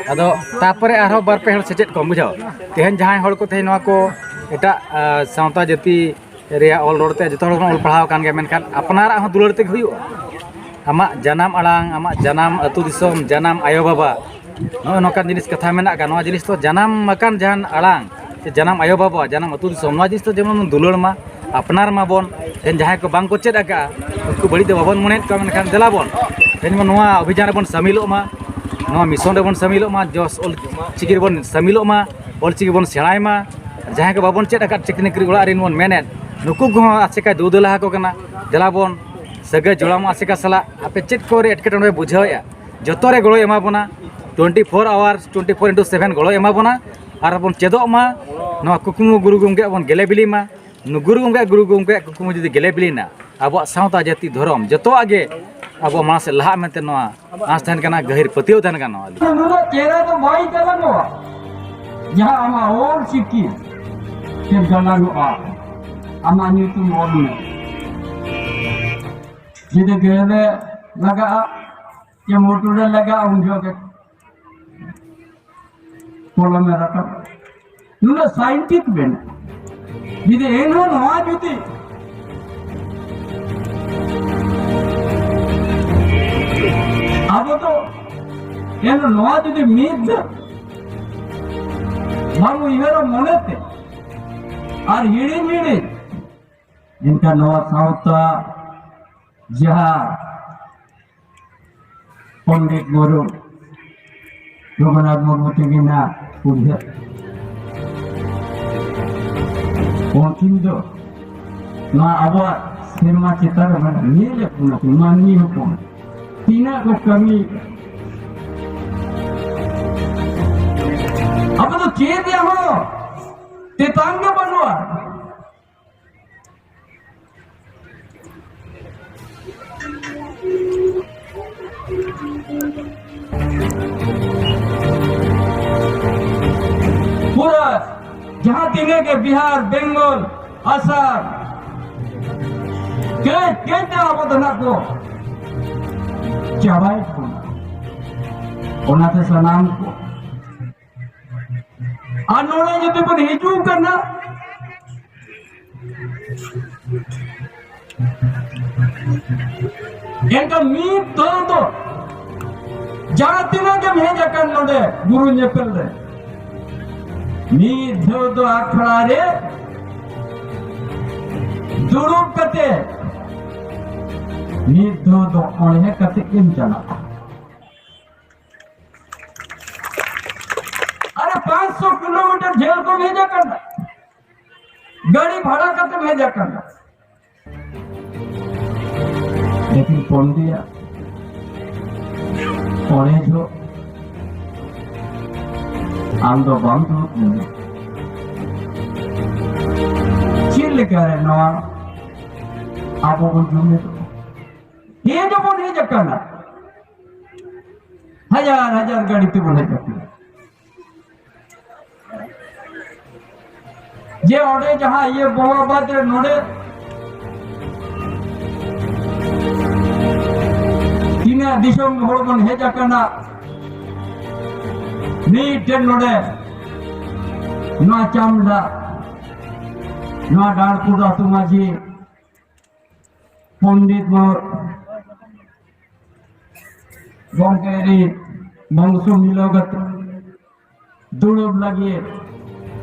ᱟᱫᱚ ᱛᱟᱯᱚᱨᱮ ᱟᱨᱦᱚᱸ ᱵᱟᱨ ᱯᱮ ᱦᱚᱲ ᱥᱮᱪᱮᱫ ᱠᱚᱢ ᱵᱩᱡᱷᱟᱹᱣ᱾ ᱛᱮᱦᱮᱧ ᱡᱟᱦᱟᱸᱭ ᱦᱚᱲ ᱠᱚ ᱛᱮᱦᱮᱧ ᱱᱚᱣᱟ ᱠᱚ ᱮᱴᱟᱜ, ᱟ, ᱥᱟᱶᱛᱟ ᱡᱟᱹᱛᱤ ᱨᱮᱭᱟᱜ ᱚᱞ ᱨᱚᱲ ᱛᱮ ᱡᱚᱛᱚ ᱦᱚᱲ ᱵᱚᱱ ᱚᱞ ᱯᱟᱲᱦᱟᱣ ᱟᱠᱟᱱ ᱜᱮᱭᱟ, ᱢᱮᱱᱠᱷᱟᱱ ᱟᱯᱱᱟᱨᱟᱜ ᱦᱚᱸ ᱫᱩᱞᱟᱹᱲ ᱛᱮᱜᱮ ᱦᱩᱭᱩᱜᱼᱟ᱾ ᱟᱢᱟᱜ ᱡᱟᱱᱟᱢ ᱟᱲᱟᱝ, ᱟᱢᱟᱜ ᱡᱟᱱᱟᱢ ᱟᱹᱛᱩ ᱫᱤᱥᱚᱢ, ᱡᱟᱱᱟᱢ ᱟᱭᱳᱼᱵᱟᱵᱟ, ᱱᱚᱜᱼᱚᱭ ᱱᱚᱝᱠᱟᱱ ᱡᱤᱱᱤᱥ ᱠᱟᱛᱷᱟ ᱢᱮᱱᱟᱜ ᱟᱠᱟᱫ᱾ ᱱᱚᱣᱟ ᱡᱤᱱᱤᱥ ᱫᱚ ᱡᱟᱱᱟᱢ ᱟᱠᱟᱱ ᱡᱟᱦᱟᱱ ᱟᱲᱟᱝ ᱥᱮ ᱡᱟᱱᱟᱢ ᱟᱭᱳᱼᱵᱟᱵᱟ, ᱡᱟᱱᱟᱢ ᱟᱹᱛᱩ ᱫᱤᱥᱚᱢ, ᱱᱚᱣᱟ ᱡᱤᱱᱤᱥ ᱫᱚ ᱡᱮᱢᱚᱱ ᱵᱚᱱ ᱫᱩᱞᱟᱹᱲ ᱢᱟ, ᱟᱯᱱᱟᱨ ᱢᱟᱵᱚᱱ᱾ ᱛᱮᱦᱮᱧ ᱡᱟᱦᱟᱸᱭ ᱠᱚ ᱵᱟᱝ ᱠᱚ ᱪᱮᱫ ᱟᱠᱟᱫᱼᱟ, ᱩᱱᱠᱩ ᱵᱟᱹᱲᱤᱡ ᱫᱚ ᱵᱟᱵᱚᱱ ᱢᱚᱱᱮᱭᱮᱫ ᱠᱚᱣᱟ, ᱢᱮᱱᱠᱷᱟᱱ ᱫᱮᱞᱟ ᱵᱚᱱ ᱛᱮᱦᱮᱧ ᱵᱚᱱ ᱱᱚᱣᱟ ᱚᱵᱷᱤᱡᱟᱱ ᱨᱮᱵᱚᱱ ᱥᱟᱹᱢᱤᱞᱚᱜ ᱢᱟ, ᱱᱚᱣᱟ ᱢᱤᱥᱚᱱ ᱨᱮᱵᱚᱱ ᱥᱟᱹᱢᱤᱞᱚᱜ ᱢᱟ, ᱡᱚᱥ ᱚᱞ ᱪᱤᱠᱤ ᱨᱮᱵᱚᱱ ᱥᱟᱹᱢᱤᱞᱚᱜ ᱢᱟ, ᱚᱞ ᱪᱤᱠᱤ ᱵᱚᱱ ᱥᱮᱬᱟᱭ ᱢᱟ᱾ ᱡᱟᱦᱟᱸᱭ ᱠᱚ ᱵᱟᱵᱚᱱ ᱪᱮᱫ ᱟᱠᱟᱫ, ᱪᱟᱹᱠᱨᱤ ᱱᱚᱠᱨᱤ ᱚᱲᱟᱜ ᱨᱮᱱ ᱵᱚᱱ ᱢᱮᱱᱮᱫ, ᱱᱩᱠᱩ ᱠᱚᱦᱚᱸ ᱟᱥᱮᱠᱟ ᱫᱩ ᱫᱮᱞᱟ ᱟᱠᱚ ᱠᱟᱱᱟ, ᱫᱮᱞᱟ ᱵᱚᱱ ᱥᱟᱹᱜᱟᱹᱭ ᱡᱚᱲᱟᱣ ᱢᱟ ᱟᱥᱮᱠᱟ ᱥᱟᱞᱟᱜ᱾ ᱟᱯᱮ ᱪᱮᱫ ᱠᱚᱨᱮ ᱮᱴᱠᱮᱴᱚᱬᱮ ᱵᱩᱡᱷᱟᱹᱣᱮᱫᱼᱟ, ᱡᱚᱛᱚ ᱨᱮ ᱜᱚᱲᱚᱭ ᱮᱢᱟ ᱵᱚᱱᱟ, twenty four hours, twenty four into seven ᱜᱚᱲᱚᱭ ᱮᱢᱟ ᱵᱚᱱᱟ᱾ ᱟᱨ ᱵᱚᱱ ᱪᱮᱫᱚᱜ ᱢᱟ, ᱱᱚᱣᱟ ᱠᱩᱠᱢᱩ ᱜᱩᱨᱩ ᱜᱚᱢᱠᱮᱭᱟᱜ ᱵᱚᱱ ᱜᱮᱞᱮ ᱵᱤᱞᱤ ᱢᱟ᱾ ᱱᱩ-, ᱜᱩᱨᱩ ᱜᱚᱢᱠᱮᱭᱟᱜ, ᱜᱩᱨᱩ ᱜᱚᱢᱠᱮᱭᱟᱜ ᱠᱩᱠᱢᱩ ᱡᱩᱫᱤ ᱜᱮᱞᱮ ᱵᱤᱞᱤᱱᱟ, ᱟᱵᱚᱣᱟᱜ ᱥᱟᱶᱛᱟ, ᱡᱟᱹᱛᱤ, ᱫᱷᱚᱨᱚᱢ ᱡᱚᱛᱚᱣᱟᱜ ᱜᱮ ᱟᱵᱚ ᱢᱟᱲᱟᱝ ᱥᱮᱫ ᱞᱟᱦᱟᱜ ᱢᱮᱱᱛᱮ ᱱᱚᱣᱟ ᱟᱸᱥ ᱛᱟᱦᱮᱱ ᱠᱟᱱᱟ, ᱜᱟᱹᱦᱤᱨ ᱯᱟᱹᱛᱭᱟᱹᱣ ᱛᱟᱦᱮᱱ ᱠᱟᱱᱟ ᱱᱚᱣᱟ ᱞᱟᱹᱜᱤᱫ᱾ ᱱᱩᱱᱟᱹᱜ ᱪᱮᱦᱨᱟ ᱫᱚ ᱵᱟᱭ ᱜᱟᱱᱚᱜᱼᱟ, ᱡᱟᱦᱟᱸ ᱟᱢᱟᱜ ᱚᱞ ᱪᱤᱠᱤ ᱛᱮ ᱜᱟᱞᱟᱝᱚᱜᱼᱟ, ᱟᱢᱟᱜ ᱧᱩᱛᱩᱢ ᱚᱞ ᱢᱮ᱾ ᱡᱩᱫᱤ ᱜᱮᱞᱮ ᱞᱟᱜᱟᱜᱼᱟ, ᱡᱮ ᱢᱚᱴᱚᱨᱮ ᱞᱟᱜᱟᱜᱼᱟ, ᱩᱱ ᱡᱚᱦᱚᱜ ᱜᱮ ᱠᱚᱞᱚᱢᱮ ᱨᱟᱠᱟᱵ᱾ ᱱᱩᱱᱟᱹᱜ scientific ᱢᱮᱱᱟᱜᱼᱟ᱾ ᱡᱩᱫᱤ ᱮᱱᱦᱚᱸ ᱱᱚᱣᱟ ᱡᱩᱫᱤ ᱟᱵᱚ ᱫᱚ ᱮᱱᱦᱚᱸ ᱱᱚᱣᱟ ᱡᱩᱫᱤ ᱢᱤᱫ ᱫᱷᱟᱣ ᱵᱟᱝ ᱩᱭᱦᱟᱹᱨᱟ ᱢᱚᱱᱮᱛᱮ ᱟᱨ ᱦᱤᱲᱤᱧ ᱦᱤᱲᱤᱧ, ᱮᱱᱠᱷᱟᱱ ᱱᱚᱣᱟ ᱥᱟᱶᱛᱟ ᱡᱟᱦᱟᱸ ᱯᱚᱱᱰᱤᱛ ᱜᱩᱨᱩ ᱨᱚᱜᱷᱩᱱᱟᱛᱷ ᱢᱩᱨᱢᱩ ᱛᱤᱠᱤᱱᱟᱜ ᱩᱭᱦᱟᱹᱨ, ᱩᱱᱠᱤᱱ ᱫᱚ ᱱᱚᱣᱟ ᱟᱵᱚᱣᱟᱜ ᱥᱮᱨᱢᱟ ᱪᱮᱛᱟᱱ ᱨᱮ ᱢᱮᱱᱟᱜ ᱧᱮᱞᱮᱫ ᱵᱚᱱᱟ ᱠᱚ ᱢᱟᱹᱱᱢᱤ ᱦᱚᱯᱚᱱ ᱛᱤᱱᱟᱹᱜ ᱠᱚ ᱠᱟᱹᱢᱤ᱾ ᱟᱵᱚ ᱫᱚ ᱪᱮᱫ ᱨᱮᱦᱚᱸ ᱛᱮᱛᱟᱝ ᱜᱮ ᱵᱟᱹᱱᱩᱜᱼᱟ᱾ ᱯᱩᱨᱟᱹ ᱡᱟᱦᱟᱸ ᱛᱤᱱᱟᱹᱜ ᱜᱮ ᱵᱤᱦᱟᱨ, ᱵᱮᱝᱜᱚᱞ, ᱟᱥᱟᱢ, ᱠᱟᱹᱡ ᱠᱟᱹᱡ ᱛᱮ ᱟᱵᱚ ᱫᱚ ᱱᱟᱜ ᱠᱚ ᱪᱟᱵᱟᱭᱮᱫ ᱵᱚᱱᱟ᱾ ᱚᱱᱟᱛᱮ ᱥᱟᱱᱟᱢ ᱠᱚ ᱟᱨ ᱱᱚᱰᱮ ᱡᱩᱫᱤ ᱵᱚᱱ ᱦᱤᱡᱩᱜ ᱠᱟᱱᱟ, ᱮᱱᱠᱷᱟᱱ ᱢᱤᱫ ᱫᱷᱟᱣ ᱫᱚ ᱡᱟᱦᱟᱸ ᱛᱤᱱᱟᱹᱜ ᱜᱮᱢ ᱦᱮᱡ ᱟᱠᱟᱱ ᱱᱚᱰᱮ ᱜᱩᱨᱩ ᱧᱮᱯᱮᱞ ᱨᱮ, ᱢᱤᱫ ᱫᱷᱟᱣ ᱫᱚ ᱟᱠᱷᱲᱟ ᱨᱮ ᱫᱩᱲᱩᱵ ᱠᱟᱛᱮ, ᱢᱤᱫ ᱫᱷᱟᱣ ᱫᱚ ᱚᱬᱦᱮ ᱠᱟᱛᱮ ᱜᱮᱢ ᱪᱟᱞᱟᱜᱼᱟ᱾ ᱟᱨᱮ, ᱯᱟᱸᱪᱥᱚ ᱠᱤᱞᱳᱢᱤᱴᱟᱨ ᱡᱷᱟᱹᱞ ᱠᱷᱚᱱ ᱦᱮᱡ ᱟᱠᱟᱱᱟ, ᱜᱟᱹᱰᱤ ᱵᱷᱟᱲᱟ ᱠᱟᱛᱮᱢ ᱦᱮᱡ ᱟᱠᱟᱱᱟ᱾ ᱞᱮᱠᱤᱱ ᱯᱚᱱᱰᱤᱭᱟ, ᱚᱸᱰᱮ ᱫᱚ ᱟᱢ ᱫᱚ ᱵᱟᱢ ᱫᱩᱲᱩᱵ ᱞᱮᱱᱟ᱾ ᱪᱮᱫ ᱞᱮᱠᱟᱨᱮ ᱱᱚᱣᱟ ᱟᱵᱚ ᱵᱚᱱ ᱡᱩᱢᱤᱫᱚᱜᱼᱟ? ᱦᱮᱡ ᱫᱚᱵᱚᱱ ᱦᱮᱡ ᱟᱠᱟᱱᱟ, ᱦᱟᱡᱟᱨ ᱦᱟᱡᱟᱨ ᱜᱟᱹᱰᱤ ᱛᱮᱵᱚᱱ ᱦᱮᱡ ᱟᱠᱟᱱᱟ᱾ ᱡᱮ ᱚᱸᱰᱮ ᱡᱟᱦᱟᱸ ᱤᱭᱟᱹ ᱵᱚᱸᱜᱟ ᱵᱟᱫ ᱨᱮ ᱱᱚᱰᱮ ᱛᱤᱱᱟᱹᱜ ᱫᱤᱥᱚᱢ ᱦᱚᱲ ᱵᱚᱱ ᱦᱮᱡ ᱟᱠᱟᱱᱟ ᱢᱤᱫᱴᱮᱱ ᱱᱚᱰᱮ ᱱᱚᱣᱟ ᱪᱟᱢᱰᱟ, ᱱᱚᱣᱟ ᱰᱟᱸᱰᱯᱩᱨ ᱟᱹᱛᱩ ᱢᱟᱹᱡᱷᱤ ᱯᱚᱱᱰᱤᱛ ᱢᱳᱨ ᱜᱚᱢᱠᱮ ᱨᱤᱱ ᱵᱚᱝᱥᱚ ᱢᱤᱞᱟᱹᱣ ᱠᱟᱛᱮ ᱫᱩᱲᱩᱵ ᱞᱟᱹᱜᱤᱫ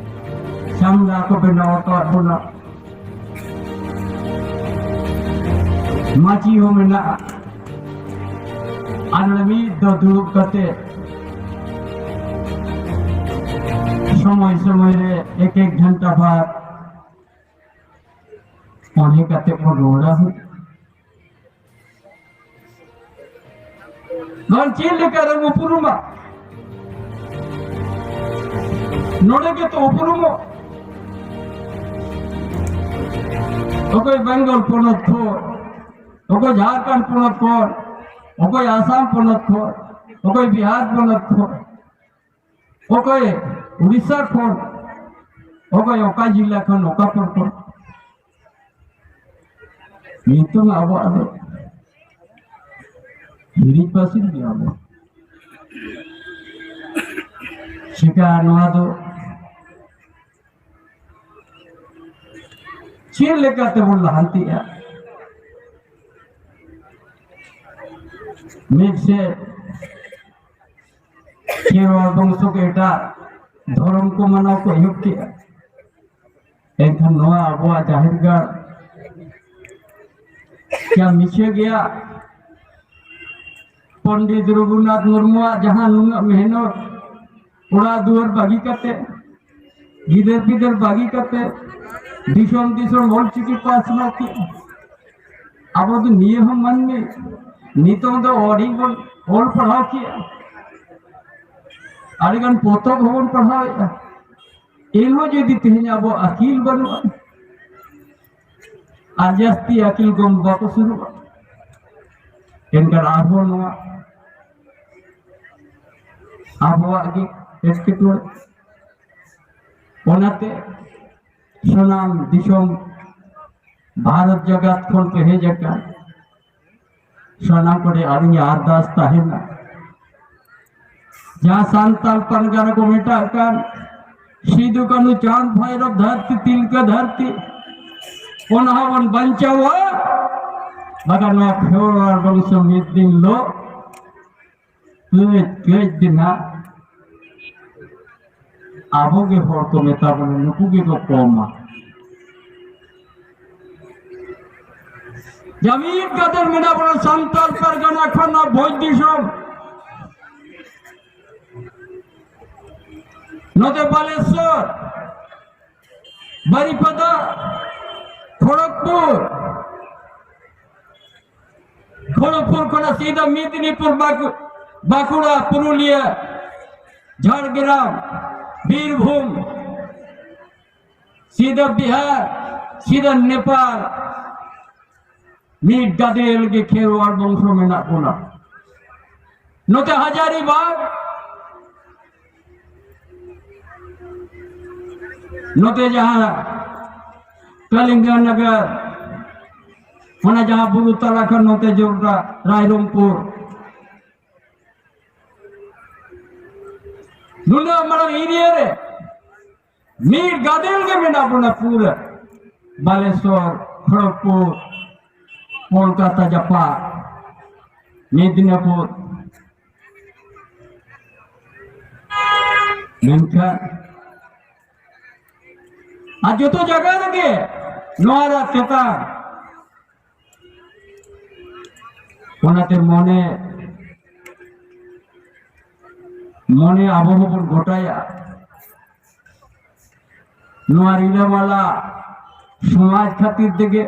ᱥᱟᱢᱞᱟ ᱠᱚ ᱵᱮᱱᱟᱣ ᱟᱠᱟᱫ ᱵᱚᱱᱟ᱾ ᱢᱟᱹᱪᱤ ᱦᱚᱸ ᱢᱮᱱᱟᱜᱼᱟ᱾ ᱟᱨ ᱢᱤᱫ ᱫᱚ ᱫᱩᱲᱩᱵ ᱠᱟᱛᱮ ᱥᱚᱢᱚᱭ ᱥᱚᱢᱚᱭ ᱨᱮ ᱮᱠ ᱮᱠ ᱜᱷᱚᱱᱴᱟ ᱵᱷᱟᱨ ᱯᱚᱲᱦᱮ ᱠᱟᱛᱮ ᱠᱚ ᱨᱩᱣᱟᱹᱲᱟ᱾ ᱱᱚᱣᱟ ᱪᱮᱫ ᱞᱮᱠᱟ ᱨᱮᱢ ᱩᱯᱨᱩᱢᱟ? ᱱᱚᱰᱮ ᱜᱮᱛᱚ ᱩᱯᱨᱩᱢᱚᱜ᱾ ᱚᱠᱚᱭ ᱵᱮᱝᱜᱚᱞ ᱯᱚᱱᱚᱛ ᱠᱷᱚᱱ, ᱚᱠᱚᱭ ᱡᱷᱟᱲᱠᱷᱚᱸᱰ ᱯᱚᱱᱚᱛ ᱠᱷᱚᱱ, ᱚᱠᱚᱭ ᱟᱥᱟᱢ ᱯᱚᱱᱚᱛ ᱠᱷᱚᱱ, ᱚᱠᱚᱭ ᱵᱤᱦᱟᱨ ᱯᱚᱱᱚᱛ ᱠᱷᱚᱱ, ᱚᱠᱚᱭ ᱩᱲᱤᱥᱥᱟ ᱠᱷᱚᱱ, ᱚᱠᱚᱭ ᱚᱠᱟ ᱡᱤᱞᱟ ᱠᱷᱚᱱ, ᱚᱠᱟ ᱯᱚᱨ ᱠᱷᱚᱱ᱾ ᱱᱤᱛᱚᱝ ᱟᱵᱚᱣᱟᱜ ᱫᱚ ᱦᱤᱨᱤᱡ ᱯᱟᱹᱥᱤᱨ ᱜᱮᱭᱟ ᱵᱚ᱾ ᱪᱤᱠᱟ ᱱᱚᱣᱟ ᱫᱚ ᱪᱮᱫ ᱞᱮᱠᱟ ᱛᱮᱵᱚᱱ ᱞᱟᱦᱟᱱᱛᱤᱜᱼᱟ? ᱢᱤᱫ ᱥᱮᱫ ᱠᱷᱮᱨᱣᱟᱲ ᱵᱚᱝᱥᱚ ᱠᱚ ᱮᱴᱟᱜ ᱫᱷᱚᱨᱚᱢ ᱠᱚ ᱢᱟᱱᱟᱣ ᱠᱚ ᱮᱦᱚᱵ ᱠᱮᱜᱼᱟ᱾ ᱮᱱᱠᱷᱟᱱ ᱱᱚᱣᱟ ᱟᱵᱚᱣᱟᱜ ᱡᱟᱦᱮᱨ ᱜᱟᱲ ᱠᱤ ᱢᱤᱪᱷᱟᱹ ᱜᱮᱭᱟ? ᱯᱚᱱᱰᱤᱛ ᱨᱚᱜᱷᱩᱱᱟᱛᱷ ᱢᱩᱨᱢᱩᱣᱟᱜ ᱡᱟᱦᱟᱸ ᱱᱩᱱᱟᱹᱜ ᱢᱮᱦᱱᱚᱛ, ᱚᱲᱟᱜ ᱫᱩᱣᱟᱹᱨ ᱵᱟᱹᱜᱤ ᱠᱟᱛᱮ, ᱜᱤᱫᱟᱹᱨ ᱯᱤᱫᱟᱹᱨ ᱵᱟᱹᱜᱤ ᱠᱟᱛᱮ, ᱫᱤᱥᱚᱢ ᱫᱤᱥᱚᱢ ᱚᱞᱪᱤᱠᱤ ᱯᱟᱥᱱᱟᱣ ᱠᱮᱜᱼᱟ᱾ ᱟᱵᱚ ᱫᱚ ᱱᱤᱭᱟᱹ ᱦᱚᱸ ᱢᱟᱹᱱᱢᱤ, ᱱᱤᱛᱚᱝ ᱫᱚ ᱚᱞ ᱵᱚᱱ ᱚᱞ ᱯᱟᱲᱦᱟᱣ ᱠᱮᱜᱼᱟ, ᱟᱹᱰᱤᱜᱟᱱ ᱯᱚᱛᱚᱵ ᱦᱚᱸᱵᱚᱱ ᱯᱟᱲᱦᱟᱣᱮᱫᱼᱟ᱾ ᱮᱱᱦᱚᱸ ᱡᱩᱫᱤ ᱛᱮᱦᱮᱧ ᱟᱵᱚ ᱟᱹᱠᱤᱞ ᱵᱟᱹᱱᱩᱜᱼᱟ, ᱟᱨ ᱡᱟᱹᱥᱛᱤ ᱟᱹᱠᱤᱞ ᱠᱚᱢ ᱵᱟᱠᱚ ᱥᱩᱨᱩᱜᱼᱟ, ᱮᱱᱠᱷᱟᱱ ᱟᱨᱦᱚᱸ ᱱᱚᱣᱟ ᱟᱵᱚᱣᱟᱜ ᱜᱮ ᱮᱴᱠᱮᱴᱚᱬᱮ᱾ ᱚᱱᱟᱛᱮ ᱥᱟᱱᱟᱢ ᱫᱤᱥᱚᱢ ᱵᱷᱟᱨᱚᱛ ᱡᱟᱠᱟᱛ ᱠᱷᱚᱱ ᱯᱮ ᱦᱮᱡ ᱟᱠᱟᱱ ᱥᱟᱱᱟᱢ ᱠᱚᱴᱷᱮᱱ ᱟᱹᱞᱤᱧᱟᱜ ᱟᱨᱫᱟᱥ ᱛᱟᱦᱮᱱᱟ, ᱡᱟᱦᱟᱸ ᱥᱟᱱᱛᱟᱲ ᱯᱟᱨᱜᱟᱱᱟ ᱠᱚ ᱢᱮᱛᱟᱜ ᱠᱟᱱ ᱥᱤᱫᱩ ᱠᱟᱹᱱᱦᱩ ᱪᱟᱸᱫᱽ ᱵᱷᱟᱭᱨᱚᱵ ᱫᱷᱟᱹᱨᱛᱤ ᱛᱤᱞᱠᱟᱹ ᱫᱷᱟᱹᱨᱛᱤ, ᱚᱱᱟ ᱦᱚᱸᱵᱚᱱ ᱵᱟᱧᱪᱟᱣᱟ᱾ ᱵᱟᱠᱷᱟᱱ ᱱᱚᱣᱟ ᱠᱷᱮᱨᱣᱟᱲ ᱵᱚᱝᱥᱚ ᱢᱤᱫ ᱫᱤᱱ ᱦᱤᱞᱳᱜ ᱠᱟᱹᱡ ᱠᱟᱹᱡ ᱫᱤᱱ ᱦᱟᱸᱜ ᱟᱵᱚ ᱜᱮ ᱦᱚᱲ ᱠᱚ ᱢᱮᱛᱟ ᱵᱚᱱᱟ, ᱱᱩᱠᱩ ᱜᱮᱠᱚ ᱠᱚᱢᱟ᱾ ᱡᱟᱢᱤᱫ ᱠᱟᱛᱮ ᱢᱮᱱᱟᱜ ᱵᱚᱱᱟ ᱥᱟᱱᱛᱟᱲ ᱯᱟᱨᱜᱟᱱᱟ ᱠᱷᱚᱱ ᱱᱚᱣᱟ ᱵᱷᱚᱸᱡᱽ ᱫᱤᱥᱚᱢ, ᱱᱚᱛᱮ ᱵᱟᱞᱮᱥᱚᱨ, ᱵᱟᱨᱤᱯᱟᱫᱟ, ᱠᱷᱚᱲᱚᱜᱽᱯᱩᱨ, ᱠᱷᱚᱲᱚᱜᱽᱯᱩᱨ ᱠᱷᱚᱱᱟᱜ ᱥᱤᱫᱷᱟ ᱢᱮᱫᱤᱱᱤᱯᱩᱨ, ᱵᱟᱸᱠᱩ-, ᱵᱟᱸᱠᱩᱲᱟ, ᱯᱩᱨᱩᱞᱤᱭᱟᱹ, ᱡᱷᱟᱲᱜᱨᱟᱢ, ᱵᱤᱨᱵᱷᱩᱢ, ᱥᱤᱫᱷᱟ ᱵᱤᱦᱟᱨ, ᱥᱤᱫᱷᱟ ᱱᱮᱯᱟᱞ, ᱢᱤᱫ ᱜᱟᱫᱮᱞ ᱜᱮ ᱠᱷᱮᱨᱣᱟᱲ ᱵᱚᱝᱥᱚ ᱢᱮᱱᱟᱜ ᱵᱚᱱᱟ᱾ ᱱᱚᱛᱮ ᱦᱟᱡᱟᱨᱤᱵᱟᱜᱽ, ᱱᱚᱛᱮ ᱡᱟᱦᱟᱸ ᱠᱟᱞᱤᱝᱜᱟ ᱱᱟᱜᱟᱨ, ᱚᱱᱟ ᱡᱟᱦᱟᱸ ᱵᱩᱨᱩ ᱛᱟᱞᱟ ᱠᱷᱚᱱ ᱱᱚᱛᱮ ᱡᱚᱨᱫᱟ ᱨᱟᱭᱨᱚᱝᱯᱩᱨ, ᱱᱩᱱᱟᱹᱜ ᱢᱟᱨᱟᱝ ᱮᱨᱤᱭᱟ ᱨᱮ ᱢᱤᱫ ᱜᱟᱫᱮᱞ ᱜᱮ ᱢᱮᱱᱟᱜ ᱵᱚᱱᱟ ᱯᱩᱨᱟᱹ᱾ ᱵᱟᱞᱮᱥᱚᱨ, ᱠᱷᱚᱲᱚᱜᱽᱯᱩᱨ, ᱠᱳᱞᱠᱟᱛᱟ ᱡᱟᱯᱟᱜ, ᱢᱮᱫᱤᱱᱟᱯᱩᱨ᱾ ᱢᱮᱱᱠᱷᱟᱱ ᱟᱨ ᱡᱚᱛᱚ ᱡᱟᱭᱜᱟ ᱨᱮᱜᱮ ᱱᱚᱣᱟ ᱨᱮᱭᱟᱜ ᱪᱮᱛᱟᱱ᱾ ᱚᱱᱟᱛᱮ ᱢᱚᱱᱮ, ᱢᱚᱱᱮ ᱟᱵᱚ ᱦᱚᱸᱵᱚᱱ ᱜᱚᱴᱟᱭᱟ᱾ ᱱᱚᱣᱟ ᱨᱤᱞᱟᱹᱢᱟᱞᱟ ᱥᱚᱢᱟᱡᱽ ᱠᱷᱟᱹᱛᱤᱨ ᱛᱮᱜᱮ,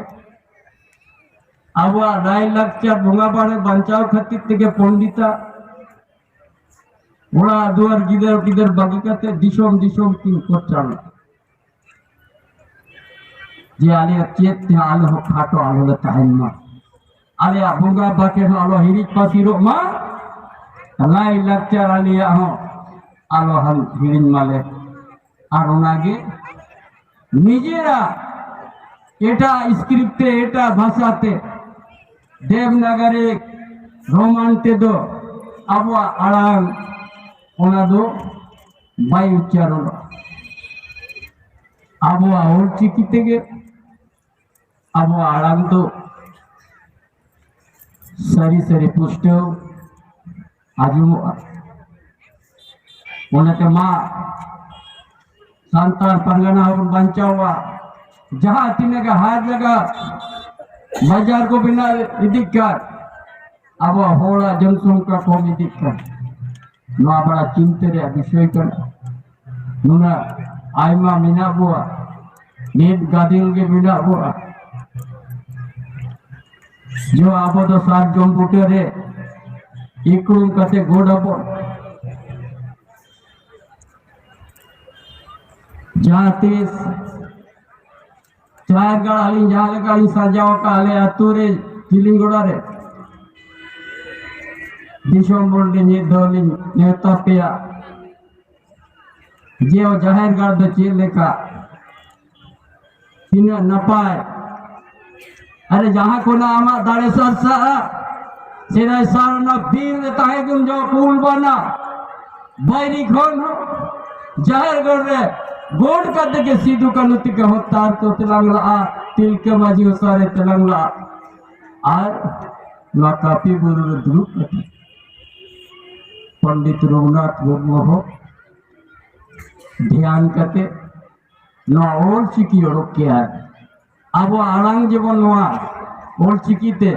ᱟᱵᱚᱣᱟᱜ ᱞᱟᱭ ᱞᱟᱠᱪᱟᱨ ᱵᱚᱸᱜᱟ ᱵᱟᱲᱮ ᱵᱟᱧᱪᱟᱣ ᱠᱷᱟᱹᱛᱤᱨ ᱛᱮᱜᱮ ᱯᱚᱱᱰᱤᱛᱟᱜ ᱚᱲᱟᱜ ᱫᱩᱣᱟᱹᱨ ᱜᱤᱫᱟᱹᱨ ᱯᱤᱫᱟᱹᱨ ᱵᱟᱹᱜᱤ ᱠᱟᱛᱮ ᱫᱤᱥᱚᱢ ᱫᱤᱥᱚᱢ ᱠᱤᱱ ᱠᱚ ᱪᱟᱞᱟᱜ᱾ ᱡᱮ ᱟᱞᱮᱭᱟᱜ ᱪᱮᱫ ᱛᱮᱦᱚᱸ ᱟᱞᱮ ᱦᱚᱸ ᱠᱷᱟᱴᱚ ᱟᱞᱚ ᱞᱮ ᱛᱟᱦᱮᱱ ᱢᱟ, ᱟᱞᱮᱭᱟᱜ ᱵᱚᱸᱜᱟ ᱵᱟᱠᱷᱮᱲ ᱦᱚᱸ ᱟᱞᱚ ᱦᱤᱨᱤᱡ ᱯᱟᱹᱥᱤᱨᱚᱜ ᱢᱟ, ᱞᱟᱭ ᱞᱟᱠᱪᱟᱨ ᱟᱞᱮᱭᱟᱜ ᱦᱚᱸ ᱟᱞᱚ ᱦᱟᱱ ᱦᱤᱲᱤᱧ ᱢᱟᱞᱮ᱾ ᱟᱨ ᱚᱱᱟᱜᱮ ᱱᱤᱡᱮᱨᱟᱜ ᱮᱴᱟᱜ ᱥᱠᱨᱤᱯᱴ ᱛᱮ, ᱮᱴᱟᱜ ᱵᱷᱟᱥᱟ ᱛᱮ ᱫᱮᱵᱽᱱᱟᱜᱚᱨᱤ ᱨᱳᱢᱟᱱ ᱛᱮᱫᱚ ᱟᱵᱚᱣᱟᱜ ᱟᱲᱟᱝ ᱚᱱᱟ ᱫᱚ ᱵᱟᱭ ᱩᱪᱪᱟᱨᱚᱱᱚᱜᱼᱟ᱾ ᱟᱵᱚᱣᱟᱜ ᱚᱞ ᱪᱤᱠᱤ ᱛᱮᱜᱮ ᱟᱵᱚᱣᱟᱜ ᱟᱲᱟᱝ ᱫᱚ ᱥᱟᱹᱨᱤ ᱥᱟᱹᱨᱤ ᱯᱩᱥᱴᱟᱹᱣ ᱟᱸᱡᱚᱢᱚᱜᱼᱟ᱾ ᱚᱱᱟᱛᱮ ᱢᱟ ᱥᱟᱱᱛᱟᱲ ᱯᱟᱨᱜᱟᱱᱟ ᱦᱚᱸᱵᱚᱱ ᱵᱟᱧᱪᱟᱣᱟ᱾ ᱡᱟᱦᱟᱸ ᱛᱤᱱᱟᱹᱜ ᱜᱮ ᱦᱟᱴ ᱡᱟᱭᱜᱟ ᱵᱟᱡᱟᱨ ᱠᱚ ᱵᱮᱱᱟᱣ ᱤᱫᱤᱜ ᱠᱟᱱ, ᱟᱵᱚᱣᱟᱜ ᱦᱚᱲᱟᱜ ᱡᱚᱱᱥᱚᱝᱠᱷᱟ ᱠᱚᱢ ᱤᱫᱤᱜ ᱠᱟᱱ, ᱱᱚᱣᱟ ᱵᱟᱲᱟ ᱪᱤᱱᱛᱟᱹ ᱨᱮᱭᱟᱜ ᱵᱤᱥᱚᱭ ᱠᱟᱱᱟ᱾ ᱱᱩᱱᱟᱹᱜ ᱟᱭᱢᱟ ᱢᱮᱱᱟᱜ ᱵᱚᱣᱟ, ᱢᱤᱫ ᱜᱟᱫᱮᱞ ᱜᱮ ᱢᱮᱱᱟᱜ ᱵᱚᱣᱟ᱾ ᱡᱚ ᱟᱵᱚ ᱫᱚ ᱥᱟᱨᱡᱚᱢ ᱵᱩᱴᱟᱹ ᱨᱮ ᱤᱠᱲᱩᱢ ᱠᱟᱛᱮ ᱜᱚᱰ ᱟᱵᱚᱱ᱾ ᱡᱟᱦᱟᱸ ᱛᱤᱥ ᱡᱟᱦᱮᱨ ᱜᱟᱲ ᱟᱹᱞᱤᱧ ᱡᱟᱦᱟᱸ ᱞᱮᱠᱟ ᱞᱤᱧ ᱥᱟᱡᱟᱣ ᱟᱠᱟᱫ ᱟᱞᱮ ᱟᱹᱛᱩ ᱨᱮ ᱡᱤᱞᱤᱧᱜᱚᱲᱟ ᱨᱮ, ᱫᱤᱥᱚᱢ ᱦᱚᱲ ᱞᱤᱧ ᱢᱤᱫ ᱫᱷᱟᱣ ᱞᱤᱧ ᱱᱮᱣᱛᱟ ᱯᱮᱭᱟ ᱡᱮ ᱡᱟᱦᱮᱨ ᱜᱟᱲ ᱫᱚ ᱪᱮᱫ ᱞᱮᱠᱟ, ᱛᱤᱱᱟᱹᱜ ᱱᱟᱯᱟᱭ᱾ ᱟᱨᱮ ᱡᱟᱦᱟᱸ ᱠᱷᱚᱱᱟᱜ ᱟᱢᱟᱜ ᱫᱟᱲᱮ ᱥᱟᱨᱥᱟᱜᱼᱟ, ᱥᱮᱫᱟᱭ ᱥᱟᱨᱱᱟ ᱵᱤᱨ ᱨᱮ ᱛᱟᱦᱮᱸ ᱠᱚ ᱡᱚ ᱠᱩᱞ ᱵᱟᱱᱟ ᱵᱟᱭᱨᱤ ᱠᱷᱚᱱ ᱦᱚᱸ ᱡᱟᱦᱮᱨ ᱜᱟᱲ ᱨᱮ ᱜᱚᱰ ᱠᱟᱛᱮ ᱜᱮ ᱥᱤᱫᱩ ᱠᱟᱹᱱᱦᱩ ᱛᱤᱠᱤ ᱦᱚᱸ ᱛᱟᱨ ᱠᱚ ᱛᱮᱞᱟᱝ ᱞᱟᱜᱼᱟ, ᱛᱤᱞᱠᱟᱹ ᱢᱟᱹᱡᱷᱤ ᱦᱚᱸ ᱥᱟᱨᱮ ᱛᱮᱞᱟᱝ ᱞᱟᱜᱼᱟ᱾ ᱟᱨ ᱱᱚᱣᱟ ᱠᱟᱹᱯᱤ ᱵᱩᱨᱩ ᱨᱮ ᱫᱩᱲᱩᱵ ᱠᱟᱛᱮ ᱯᱚᱱᱰᱤᱛ ᱨᱚᱜᱷᱩᱱᱟᱛᱷ ᱢᱩᱨᱢᱩ ᱦᱚᱸ ᱫᱷᱮᱭᱟᱱ ᱠᱟᱛᱮ ᱱᱚᱣᱟ ᱚᱞ ᱪᱤᱠᱤ ᱚᱰᱚᱠ ᱠᱮᱜᱼᱟ᱾ ᱟᱵᱚᱣᱟᱜ ᱟᱲᱟᱝ ᱡᱮᱢᱚᱱ ᱱᱚᱣᱟ ᱚᱞ ᱪᱤᱠᱤ ᱛᱮ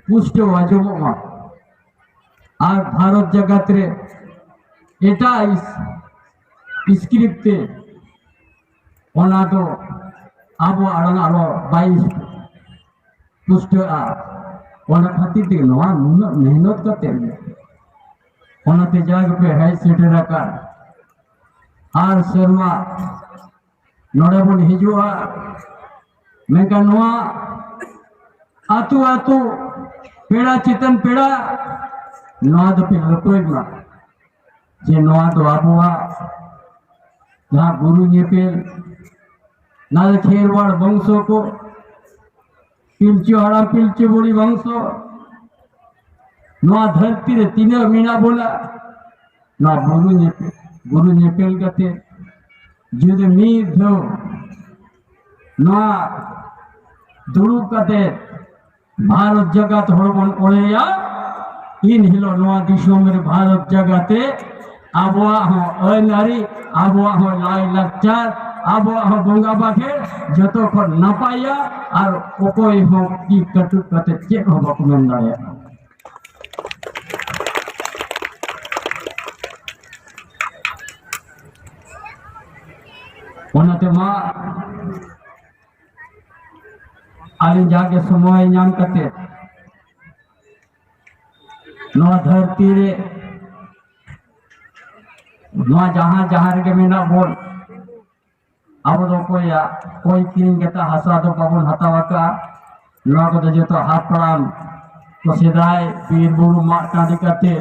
ᱯᱩᱥᱴᱟᱹᱣ ᱟᱸᱡᱚᱢᱚᱜ ᱢᱟ᱾ ᱟᱨ ᱵᱷᱟᱨᱚᱛ ᱡᱟᱠᱟᱛ ᱨᱮ ᱮᱴᱟᱜ ᱤᱥ-, script ᱛᱮ ᱚᱱᱟ ᱫᱚ ᱟᱵᱚ ᱟᱲᱟᱝ ᱟᱞᱚ ᱵᱟᱭ ᱯᱩᱥᱴᱟᱹᱜᱼᱟ᱾ ᱚᱱᱟ ᱠᱷᱟᱹᱛᱤᱨ ᱛᱮ ᱱᱚᱣᱟ ᱱᱩᱱᱟᱹᱜ ᱢᱮᱦᱱᱚᱛ ᱠᱟᱛᱮ ᱜᱮ ᱚᱱᱟᱛᱮ ᱡᱟ ᱜᱮᱯᱮ ᱦᱮᱡ ᱥᱮᱴᱮᱨ ᱟᱠᱟᱱ᱾ ᱟᱨ ᱥᱮᱨᱢᱟ ᱱᱚᱰᱮ ᱵᱚᱱ ᱦᱤᱡᱩᱜᱼᱟ, ᱢᱮᱱᱠᱷᱟᱱ ᱱᱚᱣᱟ ᱟᱹᱛᱩ ᱟᱹᱛᱩ ᱯᱮᱲᱟ ᱪᱮᱛᱟᱱ ᱯᱮᱲᱟ ᱱᱚᱣᱟ ᱫᱚᱯᱮ ᱞᱟᱹᱯᱟᱹᱭ ᱢᱟ, ᱡᱮ ᱱᱚᱣᱟ ᱫᱚ ᱟᱵᱚᱣᱟᱜ ᱡᱟᱦᱟᱸ ᱜᱩᱨᱩ ᱧᱮᱯᱮᱞ, ᱱᱚᱣᱟ ᱫᱚ ᱠᱷᱮᱨᱣᱟᱲ ᱵᱚᱝᱥᱚ ᱠᱚ ᱯᱤᱞᱪᱩ ᱦᱟᱲᱟᱢ ᱯᱤᱞᱪᱩ ᱵᱩᱲᱦᱤ ᱵᱚᱝᱥᱚ, ᱱᱚᱣᱟ ᱫᱷᱟᱹᱨᱛᱤ ᱨᱮ ᱛᱤᱱᱟᱹᱜ ᱢᱮᱱᱟᱜ ᱵᱚᱱᱟ, ᱱᱚᱣᱟ ᱵᱩᱨᱩ ᱧᱮᱯᱮᱞ, ᱵᱩᱨᱩ ᱧᱮᱯᱮᱞ ᱠᱟᱛᱮ ᱡᱩᱫᱤ ᱢᱤᱫ ᱫᱷᱟᱣ ᱱᱚᱣᱟ ᱫᱩᱲᱩᱵ ᱠᱟᱛᱮ ᱵᱷᱟᱨᱚᱛ ᱡᱟᱠᱟᱛ ᱦᱚᱲ ᱵᱚᱱ ᱚᱲᱮᱭᱟ, ᱤᱱ ᱦᱤᱞᱳᱜ ᱱᱚᱣᱟ ᱫᱤᱥᱚᱢ ᱨᱮ ᱵᱷᱟᱨᱚᱛ ᱡᱟᱠᱟᱛ ᱨᱮ ᱟᱵᱚᱣᱟᱜ ᱦᱚᱸ ᱟᱹᱱ ᱟᱹᱨᱤ, ᱟᱵᱚᱣᱟᱜ ᱦᱚᱸ ᱞᱟᱭ ᱞᱟᱠᱪᱟᱨ, ᱟᱵᱚᱣᱟᱜ ᱦᱚᱸ ᱵᱚᱸᱜᱟ ᱵᱟᱠᱷᱮᱲ ᱡᱚᱛᱚ ᱠᱷᱚᱱ ᱱᱟᱯᱟᱭᱟ᱾ ᱟᱨ ᱚᱠᱚᱭ ᱦᱚᱸ ᱛᱤ ᱠᱟᱹᱴᱩᱵ ᱠᱟᱛᱮ ᱪᱮᱫ ᱦᱚᱸ ᱵᱟᱠᱚ ᱢᱮᱱ ᱫᱟᱲᱮᱭᱟᱜᱼᱟ᱾ ᱚᱱᱟᱛᱮ ᱢᱟ ᱟᱹᱞᱤᱧ ᱡᱟᱜᱮ ᱥᱚᱢᱚᱭ ᱧᱟᱢ ᱠᱟᱛᱮ ᱱᱚᱣᱟ ᱫᱷᱟᱹᱨᱛᱤ ᱨᱮ, ᱱᱚᱣᱟ ᱡᱟᱦᱟᱸ ᱡᱟᱦᱟᱸ ᱨᱮᱜᱮ ᱢᱮᱱᱟᱜ ᱵᱚᱱ, ᱟᱵᱚ ᱫᱚ ᱚᱠᱚᱭᱟᱜ ᱠᱚᱭ ᱠᱤᱨᱤᱧ ᱠᱟᱛᱮ ᱦᱟᱥᱟ ᱫᱚ ᱵᱟᱵᱚᱱ ᱦᱟᱛᱟᱣ ᱟᱠᱟᱫᱼᱟ᱾ ᱱᱚᱣᱟ ᱠᱚᱫᱚ ᱡᱚᱛᱚ ᱦᱟᱯᱲᱟᱢ ᱠᱚ ᱥᱮᱫᱟᱭ ᱵᱤᱨ ᱵᱩᱨᱩ ᱢᱟᱜ ᱴᱟᱺᱰᱤ ᱠᱟᱛᱮ